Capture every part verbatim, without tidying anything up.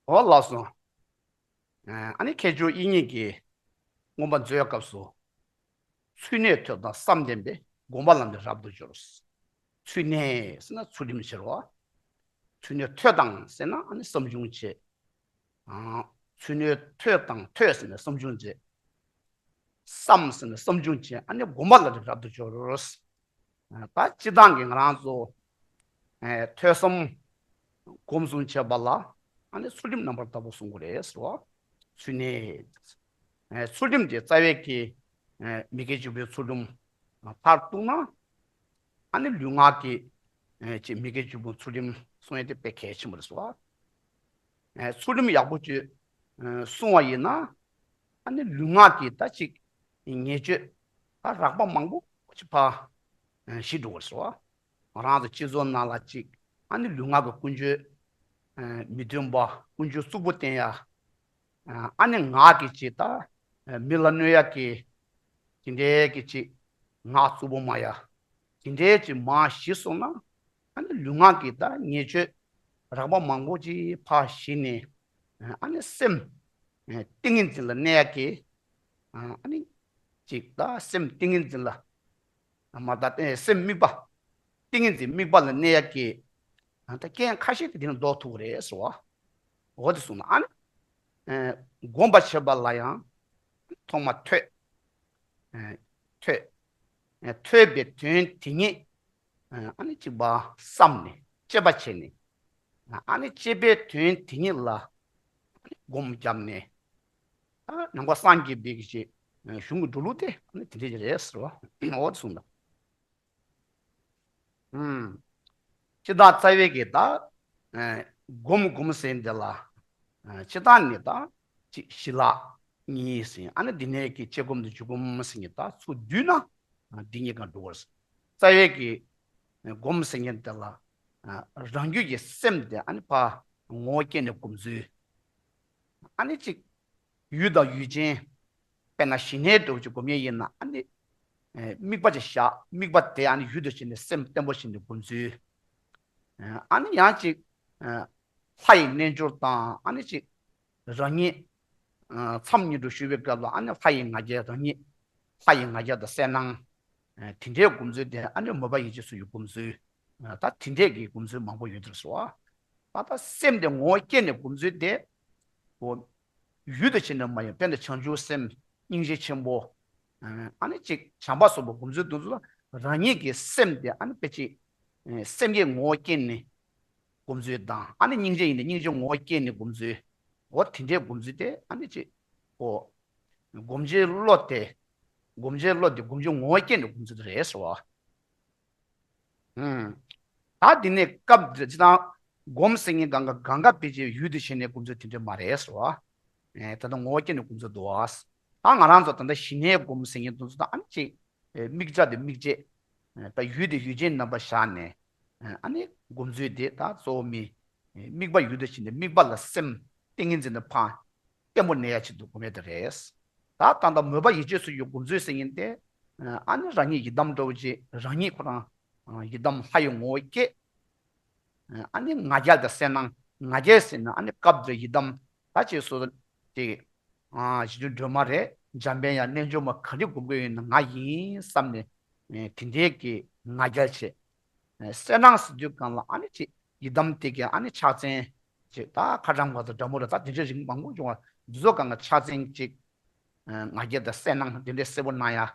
འོ་ལགས་སོ། ཨ་ནི་མཁས་མཆོག་དབྱིག་གཉེན་གྱིས་མངོན་པ་མཛོད་སྐབས་སུ། ཚུལ་གནས་ཐོས་དང་བསམ་ལྡན་པས། སྒོམ་པ་ལམ་འདི་རབ་ཏུ་སྦྱོར། ཚུལ་གནས་ཟེར་ན་ཚུལ་ཁྲིམས་ཆེ་རུ་བ། ཚུལ་གནས་ཐོས་དང་ཟེར་ན་ཨ་ནི་བསམ་བྱུང་བྱེད། ཚུལ་གནས་ཐོས་དང་ཐོས་ཟེར་ན་བསམ་བྱུང་བྱེད། བསམ་ཟེར་ན་བསམ་བྱུང་བྱེད། ཨ་ནི་སྒོམ་པ་ལ་རབ་ཏུ་སྦྱོར། ད་སྤྱིར་བཏང་གི་ང་རང་ཚོ་ཐོས་བསམ་སྒོམ་གསུམ་བྱེད་པ་ལ་ཨ་ནི་ཚུལ་ཁྲིམས་རྣམ་པར་དག་པ་སྲུང་དགོས་རེད་ཟེར་བ། ཚུལ་གནས། ཚུལ་ཁྲིམས་དེ་རྩ་བའི་གི་མི་དགེ་བཅུ་པའི་ཚུལ་ཁྲིམས་མཐར་གཏུགས་ན། ཨ་ནི་ལུས་ངག་གི་ཅིག་མི་དགེ་བཅུ་པོ་ཚུལ་ཁྲིམས་སྲུང་ཡ་དེ་དཔེ་གལ་ཆེན་པོ་རེད་ཟེར་བ། ཚུལ་ཁྲིམས་ཡག་པོ་ཅིག་སྲུང་བ་ཡིན་ན། ཨ་ནི་ལུས་ངག་གི་ད་ཅིག་ཉེས་སྤྱོད་ད་རགས་པ་མང་པོ་ཅིག་ཕར་ཞི་འགྲོ་བར་ཟེར་བ། ང་རང་ཚོ་སྤྱི་ཚོགས་ནང་ལ་ཅིག་ཨ་ནི་ལུས་ངག་གི་ཀུན་སྤྱོད་མི་མཐུན་པ། ཀུན་སྤྱོད་རྩུབ་པོ་བསྟན་ཡ། ཨ་ནི་ངག་གི་ཅིག་ད་མི་ལ་གནོད་ཡ་གི་དེ་འདྲའི་གི་ཅིག་ངག་རྩུབ་པོ་སྨྲ་ཡ། དེ་འདྲའི་ཅིག་མར་ཞི་སོང་ན། ཨ་ནི་ལུས་ངག་གི་ད་ཉེས་སྤྱོད་རགས་པ་མང་པོ་ཅིག་ཕར་ཞི་ནས། ཨ་ནི་སེམས་ཏིང་ངེ་འཛིན་ལ་གནས་ཡ་གི། ཨ་ནི་ཅིག་ད་སེམས་ཏིང་ངེ་འཛིན་ལ། མ་ད་སེམས་དམིགས་པ། ཏིང་ངེ་འཛིན་དམིགས་པ་ལ་གནས་ཡ་གི། ད་རྐྱེན་ཁ་ཤས་དེ་དེ་ནས་ལྡོག་ཐུབ་ཀྱི་རེད་ཟེར་བ། འོ་དེ་གསུངས་ན་ཨ་ནི། སྒོམ་པ་བྱེད་པ་ལ་ཡང་ཐོག་མ་ཐོས། ཐོས། ཐོས་པའི་དོན་དེ་ཉིད་ཨ་ནི་གཅིག་པ་བསམ་ནས་དཔྱད་པ་བྱས་ནས། ཨ་ནི་དཔྱད་པའི་དོན་དེ་ཉིད་ལ་སྒོམ་བརྒྱབ་ནས། ནང་པ་སངས་རྒྱས་པའི་གི་གཞུང་གི་འགྲོ་ལུགས་དེ་ཨ་ནི་དེ་འདྲས་རེད་ཟེར་བ། འོ་དེ་གསུངས་དང་། ཨུམ། སྤྱིར་བཏང་རྩ་བའི་གི་ད། ཨེ། སྒོམ་སྒོམ་ཟེར་འདི་ལ། ཨེ། སྤྱིར་བཏང་ནི་ད། གཅིག་ཞི་ལྷག་གཉིས་ཟེར། ཨ་ནི་འདི་ནས་གི་དཔྱད་སྒོམ་དང་འཇུག་སྒོམ་ཟེར་གི་ད་ཚུར་བསྡུས་ན། ཨ། འདི་གཉིས་ཀ་འགྲོ་བར། རྩ་བའི་གི། ཨེ། སྒོམ་ཟེར་གི་འདི་ལ། ཨ། རང་རྒྱུད་ཀྱི་སེམས་དེ་ཨ་ནི་ཕར་ངོ་བོ་སྐྱེས་ནས་སྒོམ་ཚུལ། ཨ་ནི་གཅིག་ཡུལ་དང་ཡུལ་ཅན། དཔེར་ན་ཞི་གནས་འདྲ་བོ་ཅིག་སྒོམ་ཡས་ཡིན་ན་ཨ་ནི། ཨེ། དམིགས་པ་ཅིག་བཞག་དམིགས་པ་དེ་ཨ་ནི་ཡུལ་དུ་བྱས་ནས་སེམས་བརྟན་པོ་བྱས་ནས་སྒོམ་ཚུལ། ཨ་ནི་ཡང་ཅིག་ཨེ། ལྷ་ཡི་རྣལ་འབྱོར་དང་ཨ་ནི་ཅིག་རང་ཉིད། ཨེ། མཚམས་ཉིད་དུ་བཞུགས་པའི་སྐབས་ལ་ཨ་ནི་ལྷ་ཡི་ང་རྒྱལ། རང་ཉིད་ལྷ་ཡི་ང་རྒྱལ་དང་གསལ་སྣང་། ཨེ། དེ་འདྲའི་སྒོམ་ཚུལ་དེ་ཨ་ནི་མོས་པ་ཡིད་ཆེས་སུ་ཡི་སྒོམ་ཚུལ། ཨེ། ད་དེ་འདྲའི་གི་སྒོམ་ཚུལ་མང་པོ་ཡོད་དེ་སོ། ད་ལྟ་སེམས་དེ་ངོ་བོ་སྐྱེས་ནས་སྒོམ་ཚུལ་དེ། འོ། ཡུལ་དུ་ཕྱིན་ནས་མ་ཡིན་པ་དེ་བྱང་ཆུབ་སེམས་སྙིང་རྗེ་ཆེན་པོ། ཨ་ནི་ཅིག་བྱམས་པ་སོགས་པ་སྒོམ་ཚུལ་དེ་ཚོ་ལ་རང་ཉིད་ཀྱི་སེམས་དེ་ཨ་ནི་དཔེ་ཅིག་སེམས་བསྐྱེད་ངོ་བོ་སྐྱེས་ནས་སྒོམ་ཚུལ་དང་། ཨ་ནི་སྙིང་རྗེ་ཡིན་ན་སྙིང་རྗེ་ངོ་བོ་སྐྱེས་ནས་སྒོམ་ཚུལ། འོ་དེ་འདྲའི་སྒོམ་ཚུལ་དེ་ཨ་ནི་ཅིག་འོ། སྒོམ་བྱེད་བློ་དེ། སྒོམ་བྱེད་བློ་དེ་སྒོམ་བྱེད་ངོ་བོ་སྐྱེས་ནས་སྒོམ་ཚུལ་དེ་རེད་ཟེར་བ། ཨུམ། ད་འདི་ནས་སྐབས་འདིར་སྤྱིར་བཏང་སྒོམ་ཟེར་མཁན་གང་ག་གང་ག་ཕལ་ཆེར་ཡུལ་དུ་བྱས་ནས་སྒོམ་ཚུལ་དེ་འདྲ་མ་རེད་ཟེར་བ། ཨེ། ད་ལྟ་ངོ་བོ་སྐྱེས་ནས་སྒོམ་ཚུལ་འདུག་བ། ད་ང་རང་ཚོ་ད་ལྟ་ཞི་གནས་སྒོམ་ཟེར་མཁན་དེ་ཚོ་ད་ཨ་ནི་ཅིག་ཨེ། དམིགས་བྱ་དེ་དམིགས་བྱེད། ཨེ། ད་ཡུལ་དེ་ཡུལ་ཅན་རྣམ་པ་བཞག་ནས། ཨེ། ཨ་ནི་སྒོམ་ཚུལ་དེ་ད་གཙོ་བོ་མི། ཨེ། དམིགས་པ་ཡུལ་དུ་ཕྱིན་ནས་དམིགས་པ་ལ་སེམས་ཏིང་ངེ་འཛིན་དེ་ཕར་བརྟན་པོ་གནས་ཡ་ཆེད་དུ་སྒོམ་ཡ་དེ་རེད། ད་ད་ལྟ་མོས་པ་ཡིད་ཆེས་སུ་ཡི་སྒོམ་ཚུལ་ཟེར་མཁན་དེ། ཨ་ནི་རང་ཉིད་ཡི་དམ་འདྲ་བོ་ཅིག་རང་ཉིད་ཁོ་རང་ཡི་དམ་ལྷ་ཡི་ངོ་བོ་སྐྱེས། ཨ་ནི་ང་རྒྱལ་དང་གསལ་སྣང་། ང་རྒྱལ་ཟེར་ན་ཨ་ནི་སྐབས་འདིར་ཡི་དམ་ད་ཅིག་སོ་སོ་དེ། ཨ། རྗེ་བཙུན་སྒྲོལ་མ་རེད། འཇམ་དཔལ་དབྱངས། རྣལ་འབྱོར་མ་ག་རེ་སྒོམ་གྱི་ཡོད་ན་ང་ཡིན་བསམ་ནས། ཨེ། དེ་འདྲའི་གི་ང་རྒྱལ་བྱེད། ཨེ། གསལ་སྣང་ཟེར་དུས་སྒང་ལ་ཨ་ནི་ཅིག་ཡི་དམ་དེ་གི་ཨ་ནི་ཕྱག་མཚན་ཅིག་ད་ཁ་ཊམ་ག་ཚོད་འདྲ་མོ་རེད། ད་དེ་འདྲའི་རིགས་མང་པོ་བྱུང་བ་འདི་ཚོ་སྒང་གི་ཕྱག་མཚན་ཅིག་ཨེ། ང་རྒྱལ་དང་གསལ་སྣང་དེ་འདྲའི་གསལ་པོ་སྣང་ཡ།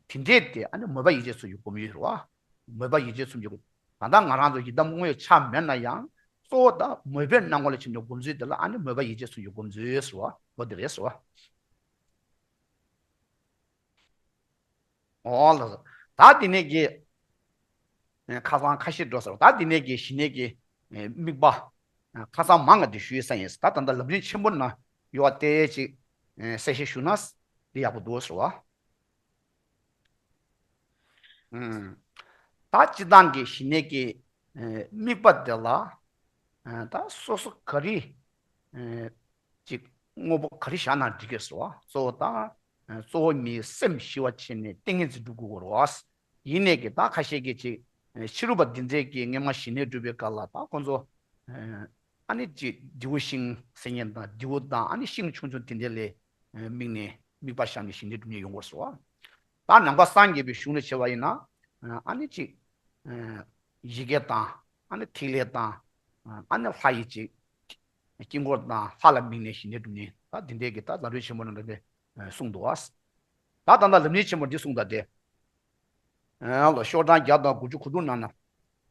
དེ་འདྲའི་དེ་ཨ་ནི་མོས་པ་ཡིད་ཆེས་སུ་ཡི་སྒོམ་ཡུལ་རེད་བ། མོས་པ་ཡིད་ཆེས་སུ་ཡི་སྒོམ། ད་ལྟ་ང་རང་ཚོ་ཡི་དམ་དངོས་ཆགས་མེད་ན་ཡང་གཙོ་བོ་ད་མོས་པའི་སྣང་ངོ་ལ་ཕྱིན་ནས་སྒོམ་ཚུལ་དེ་ལ་ཨ་ནི་མོས་པ་ཡིད་ཆེས་སུ་ཡི་སྒོམ་ཚུལ་ཟེར་བ་འོ་དེ་རེད་ཟེར་བ། འོ་ལགས་སོ། ད་འདི་ནས་ཀྱི། ཨེ། ཁ་སང་ཁ་ཤས་འགྲོ་ཟེར་བ། ད་འདི་ནས་ཀྱི་ཞི་གནས་ཀྱི། ཨེ། དམིགས་པ། ཨེ། ཁ་སང་མང་ང་འདི་ཞུས་ས་ཡིན། ད་ད་ལྟ་ལམ་རིམ་ཆེན་པོ་ནང་ཡོད་པ་དེ་ཅིག་ཨེ། གསལ་བཤད་ཞུ་ན་འདི་ཡག་པོ་འདུག་ཟེར་བ། ཨུམ། ད་སྤྱིར་བཏང་གི་ཞི་གནས་ཀྱི། ཨེ། དམིགས་པ་དེ་ལ། ཨེ། ད་སོ་སོ་ག་རེ། ཨེ། ཅིག་དངོས་པོ་ག་རེ་བཞག་ན་འགྲིག་གི་ཟེར་བ། གཙོ་བོ་དང་། ཨེ། གཙོ་བོ་མིའི་སེམས་ཞི་བ་བྱས་ནས་ཏིང་ངེ་འཛིན་སྒྲུབ་དགོས་རེད་བ། ཡིན་ནའི་གི་ད་ཁ་ཤས་ཀྱིས་ཅིག་ཨེ། ཕྱི་རོལ་པ་འདི་འདྲས་ཀྱིས་སྔོན་མ་ཞི་གནས་སྒྲུབ་པའི་སྐབས་ལ་ད་ཁོང་ཚོ། ཨེ། ཨ་ནི་ཅིག་རྡེའུ་ཤིང་ཟེར་མཁན་དང་རྡེའུ་དང་ཨ་ནི་ཤིང་ཆུང་ཆུང་དེ་འདྲ་ལ་དམིགས་ནས་དམིགས་པ་བཞག་ནས་ཞི་གནས་སྒྲུབ་མཁན་ཡོང་གི་ཡོད་རེད་ཟེར་བ། ད་ནང་པ་སངས་རྒྱས་པའི་གཞུང་ལ་བྱས་པ་ཡིན་ན་ཨ་ནི་ཅིག་ཡི་གེ་དང་ཨ་ནི་ཐིག་ལེ་དང་ཨ་ནི་ལྷ་ཡི་ཅིག་དཀྱིལ་འཁོར་དང་ལྷ་ལ་དམིགས་ནས་ཞི་གནས་སྒྲུབ་མཁན་ད་དེ་འདྲའི་གི་ད་ལམ་རིམ་ཆེན་མོ་ནང་འདྲ་གསུངས་འདུག་བ། ད་ད་ལྟ་ལམ་རིམ་ཆེན་མོ་འདི་གསུངས་ད་དེ། ལོ་ཤོག་གྲངས་བརྒྱ་དང་དགུ་བཅུ་གོ་དྲུག་ནང་ན།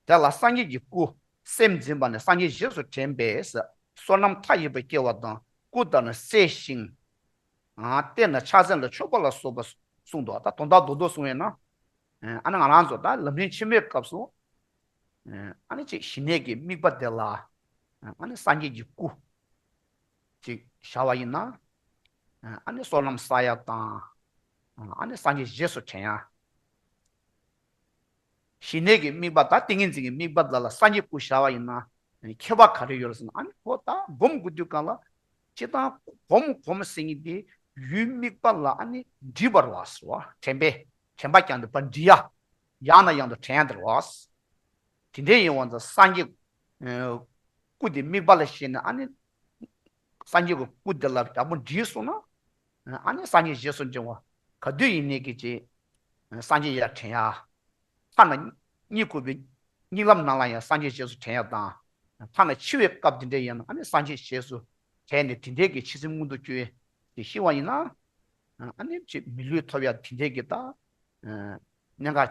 དེ་ལ་སངས་རྒྱས་ཀྱི་སྐུ་སེམས་འཛིན་པ་ནི་སངས་རྒྱས་རྗེས་སུ་དྲན་པས། བསོད་ནམས་མཐའ་ཡས་པ་སྐྱེ་བ་དང་སྐུ་ལྟར་ན་གསལ་ཞིང་། ཨ་དེས་ན་ཕྱག་མཚན་ལ་མཆོད་པ་ལ་སོགས་པ་གསུངས་འདུག་ད་དོན་དག་རྡོག་རྡོག་གསུངས་ཡོད་ན། ཨ་ནི་ང་རང་ཚོ་ད་ལམ་རིམ་ཆེན་མོའི་སྐབས་སུ། ཨ་ནི་ཅིག་ཞི་གནས་ཀྱི་དམིགས་པ་དེ་ལ། ཨ་ནི་སངས་རྒྱས་ཀྱི་སྐུ། ཅིག་བྱ་བ་ཡིན་ན། ཨ་ནི་བསོད་ནམས་བསགས་ཡ་དང་། ཨ་ནི་སངས་རྒྱས་རྗེས་སུ་དྲན་ཡ། ཞི་གནས་ཀྱི་དམིགས་པ་དང་ཏིང་ངེ་འཛིན་གྱི་དམིགས་པ་དེ་ལ་སངས་རྒྱས་སྐུ་བྱ་བ་ཡིན་ན། ཁྱད་པར་ག་རེ་ཡོད་རེད་ཟེར་ན་ཨ་ནི་ཁོ་ད་སྒོམ་དགོས་དུས་གང་ལ། སྤྱིར་བཏང་སྒོམ་སྒོམ་ཟེར་མཁན་དེ་ཡུལ་དམིགས་པ་ལ་ཨ་ནི་འདྲིས་པ་རེད་བ་ཟེར་བ་དྲན་པས་དྲན་པ་བསྐྱངས་ཏེ་ཕར་འདྲིས་ཡ། ཡང་ནས་ཡང་དུ་དྲན་ཡ་དེ་རེད་བ། དེ་འདྲའི་ཡིན་བ་ཙང་སངས་རྒྱས་སྐུ་དེ་དམིགས་པ་ལ་བཞག་ནས་ཨ་ནི། སངས་རྒྱས་ཀྱི་སྐུ་དེ་ལ་ཡག་པོ་འདྲིས་སོང་ན། ཨ་ནི་སངས་རྒྱས་རྗེས་སུ་འབྲང་བ་ག་དུས་ཡིན་ནའི་གི་ཅིག་སངས་རྒྱས་ཡར་དྲན་ཡ། ཐ་ན་གཉིད་ཁུག་པའི་གཉིད་ལམ་ནང་ལ་ཡང་སངས་རྒྱས་རྗེས་སུ་དྲན་ཡ་དང་། ཐ་ན་འཆི་བའི་སྐབས་དེ་འདྲ་ཡིན་ན་ཨ་ནི་སངས་རྒྱས་རྗེས་སུ་དྲན་ནས་དེ་འདྲའི་གི་འཆི་སེམས་མངོན་དུ་གྱུར་ཏེ་ཤི་བ་ཡིན་ན། ཨ་ནི་ཅིག་མི་ལུས་ཐོབ་ཡ་དེ་འདྲའི་གི་ད། གནད་འགག་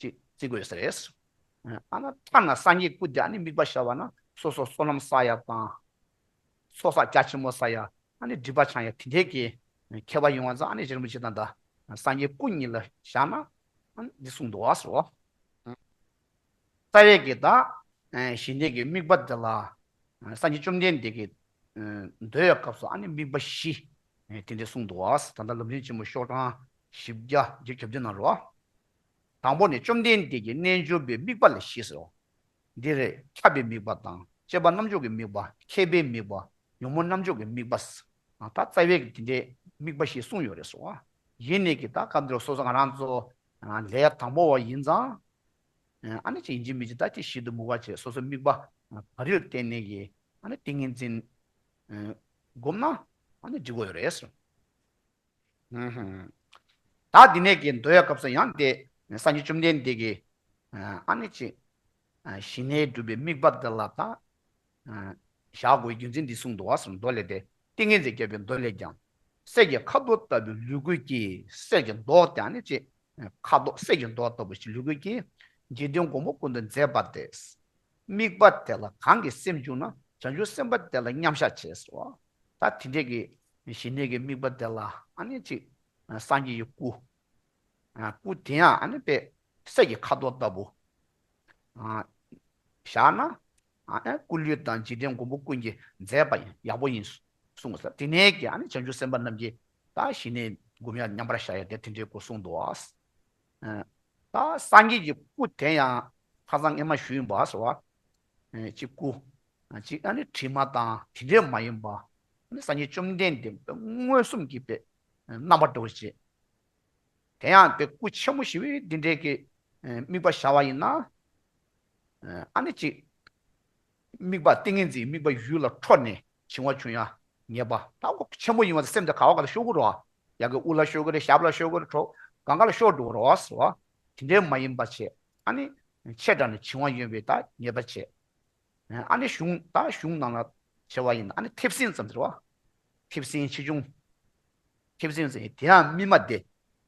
ཅིག་བརྩི་དགོས་ས་རེད། ཨ་ནི་ཐ་ན་སངས་རྒྱས་སྐུ་དེ་ཨ་ནི་དམིགས་པ་བཞག་པ་ན་སོ་སོ་བསོད་ནམས་བསགས་ཡ་དང་། ཚོགས་བསགས་རྒྱ་ཆེན་པོ་བསགས་ཡ་ཨ་ནི་སྒྲིབ་པ་བྱང་ཡ་དེ་འདྲའི་གི་ཁྱད་པར་ཡོང་བ་ཙང་ཨ་ནི་རྗེ་རིན་པོ་ཆེ་དང་ད་སངས་རྒྱས་སྐུ་གཉིས་ལ་བཞག་ན་ཨ་ནི་འདི་གསུངས་འདུག་བ་ཟེར་བ། རྩ་བའི་གི་ད་ཞི་གནས་ཀྱི་དམིགས་པ་དེ་ལ་སངས་རྒྱས་བཅོམ་ལྡན་འདས་ཀྱིས་འདོད་ཡ་སྐབས་སུ་ཨ་ནི་དམིགས་པ་བཞི་དེ་འདྲ་གསུངས་འདུག་བ། ད་ལྟ་ལམ་རིམ་ཆེན་མོ་ཤོག་གྲངས་བཞི་བརྒྱ་བརྒྱད་ཅུ་གྱ་བདུན་ནང་རེད་བ། དང་པོ་ནི་བཅོམ་ལྡན་འདས་ཀྱི་རྣལ་འབྱོར་པའི་དམིགས་པ་ལ་བཞི་ཟེར། འདི་རེད། ཁྱབ་པའི་དམིགས་པ་དང་། སྤྱད་པ་རྣམ་འཇོག་གི་དམིགས་པ། མཁས་པའི་དམིགས་པ། ཉོན་མོངས་རྣམ་འཇོག་གི་དམིགས་པ། ད་རྩ་བའི་དེ་འདྲའི་དམིགས་པ་བཞི་གསུངས་ཡོད་རེད་ཟེར་བ། ཡིན་ནའི་གི་ད་སྐབས་འདིར་སོ་སོ་ང་རང་ཚོ་ལས་དང་པོ་བ་ཡིན་ཙང་། ཨ་ནི་ཅིག་ཡིན་གཅིག་མིན་གཅིག་ད་ཅིག་ཞིབ་ཏུ་མུ་བ་བྱས་སོ་སོའི་དམིགས་པ་ག་རེ་ལ་བརྟེན་ནས་ཀྱི་ཨ་ནི་ཏིང་ངེ་འཛིན་སྒོམ་ན་ཨ་ནི་འགྲིག་གི་ཡོད་རེད་ཟེར། ད་འདི་ནས་ཀྱི་མདོ་ཡ་སྐབས་སུ་ཡང་དེ་སངས་རྒྱས་བཅོམ་ལྡན་འདས་ཀྱིས་ཨ་ནི་ཅིག་ཞི་གནས་སྒྲུབ་པའི་དམིགས་པ་འདི་ལ་ད་བཞག་དགོས་རྒྱུ་མཚན་འདི་གསུངས་འདུག་བ་གསུངས་མདོ་ལས་ཏེ། ཏིང་ངེ་འཛིན་བསྐྱེད་པའི་མདོ་ལས་ཀྱང་། གསེར་གྱི་ཁ་དོག་ལྟ་བུའི་ལུས་ཀུན་གྱིས། གསེར་གྱི་མདོག་དེ་ཨ་ནི་ཅིག་ཁ་དོག་གསེར་གྱི་མདོག་ལྟ་བུ་ཞིག་ལུས་ཀུན་གྱིས། འཇིག་རྟེན་མགོན་པོ་ཀུན་ཏུ་མཛེས་པ་སྟེ། དམིགས་པ་དེ་ལ་གང་གིས་སེམས་བསྒྱུར་ན། བྱང་ཆུབ་སེམས་དཔའ་དེ་ལ་མཉམ་བཞག་བྱས་སོ། ད་དེ་འདྲས་ཀྱི་ཞི་གནས་ཀྱི་དམིགས་པ་དེ་ལ་ཨ་ནི་ཅིག་སངས་རྒྱས་ཀྱི་སྐུ། སྐུ་དེ་ཡང་ཨ་ནི་དཔེ་གསེར་གྱི་ཁ་དོག་ལྟ་བུ། བཞག་ན། སྐུ་ལུས་དང་འཇིག་རྟེན་མགོན་པོ་ཀུན་གྱི་མཛེས་པ་ཡིན་ཡག་པོ་ཡིན་གསུངས་ས། དེ་ནས་ཀྱི་ཨ་ནི་བྱང་ཆུབ་སེམས་དཔའ་རྣམས་ཀྱིས་ད་ཞི་གནས་སྒོམ་ཡ་མཉམ་པར་བཞག་ཡ་དེ་དེ་འདྲའི་སྐོར་གསུངས་འདུག་བ། ད་སངས་རྒྱས་ཀྱི་སྐུ་དེ་ཡང་ཁ་སང་སྔས་མ་ཞུས་ཡིན་པ་ཟེར་བ། ཅིག་སྐུ། ཅིག་ཨ་ནི་དྲི་མ་དང་དེ་འདྲས་མ་ཡིན་པ། ཨ་ནི་སངས་རྒྱས་བཅོམ་ལྡན་འདས་མངོན་སུམ་གྱི་དཔེ་རྣམ་པ་འདྲ་བོ་ཅིག་དེ་ཡང་དཔེ་སྐུ་ཆེན་མོ་ཞིག་འདི་འདྲའི་གི་དམིགས་པ་བཞག་པ་ཡིན་ན། ཨ་ནི་ཅིག་དམིགས་པ་ཏིང་ངེ་འཛིན་དམིགས་པ་ཡུལ་ལ་འཕྲོ་ནས་བྱིང་བ་བྱུང་ཡ་ངེས་པ། ད་སྐུ་ཆེན་མོ་ཡིན་བ་སེམས་དེ་ག་བ་ག་ལ་ཤོར་གི་རེད་བ། ཡ་གི་དབུ་ལ་ཤོར་གི་རེད། ཞབས་ལ་ཤོར་གི་རེད། གྲོགས་གང་ག་ལ་ཤོར་འགྲོ་གི་རེད་བ་ཟེར་བ། དེ་འདྲའི་མ་ཡིན་པ་བྱས་ཨ་ནི་ཆེ་དྲགས་ནས་བྱིང་བ་ཡོད་པའི་ད་ངེས་པ་བྱས། ཨ་ནི་གཞུང་ད་གཞུང་ནང་ལ་བྱས་པ་ཡིན་ན་ཨ་ནི་མཐེབ་སྲིན་ཙམ་ཟེར་བ། མཐེབ་སྲིན་ཆེ་ཆུང་། མཐེབ་སྲིན་ཟེར་དེ་ཡང་སྨིན་མ་དེ།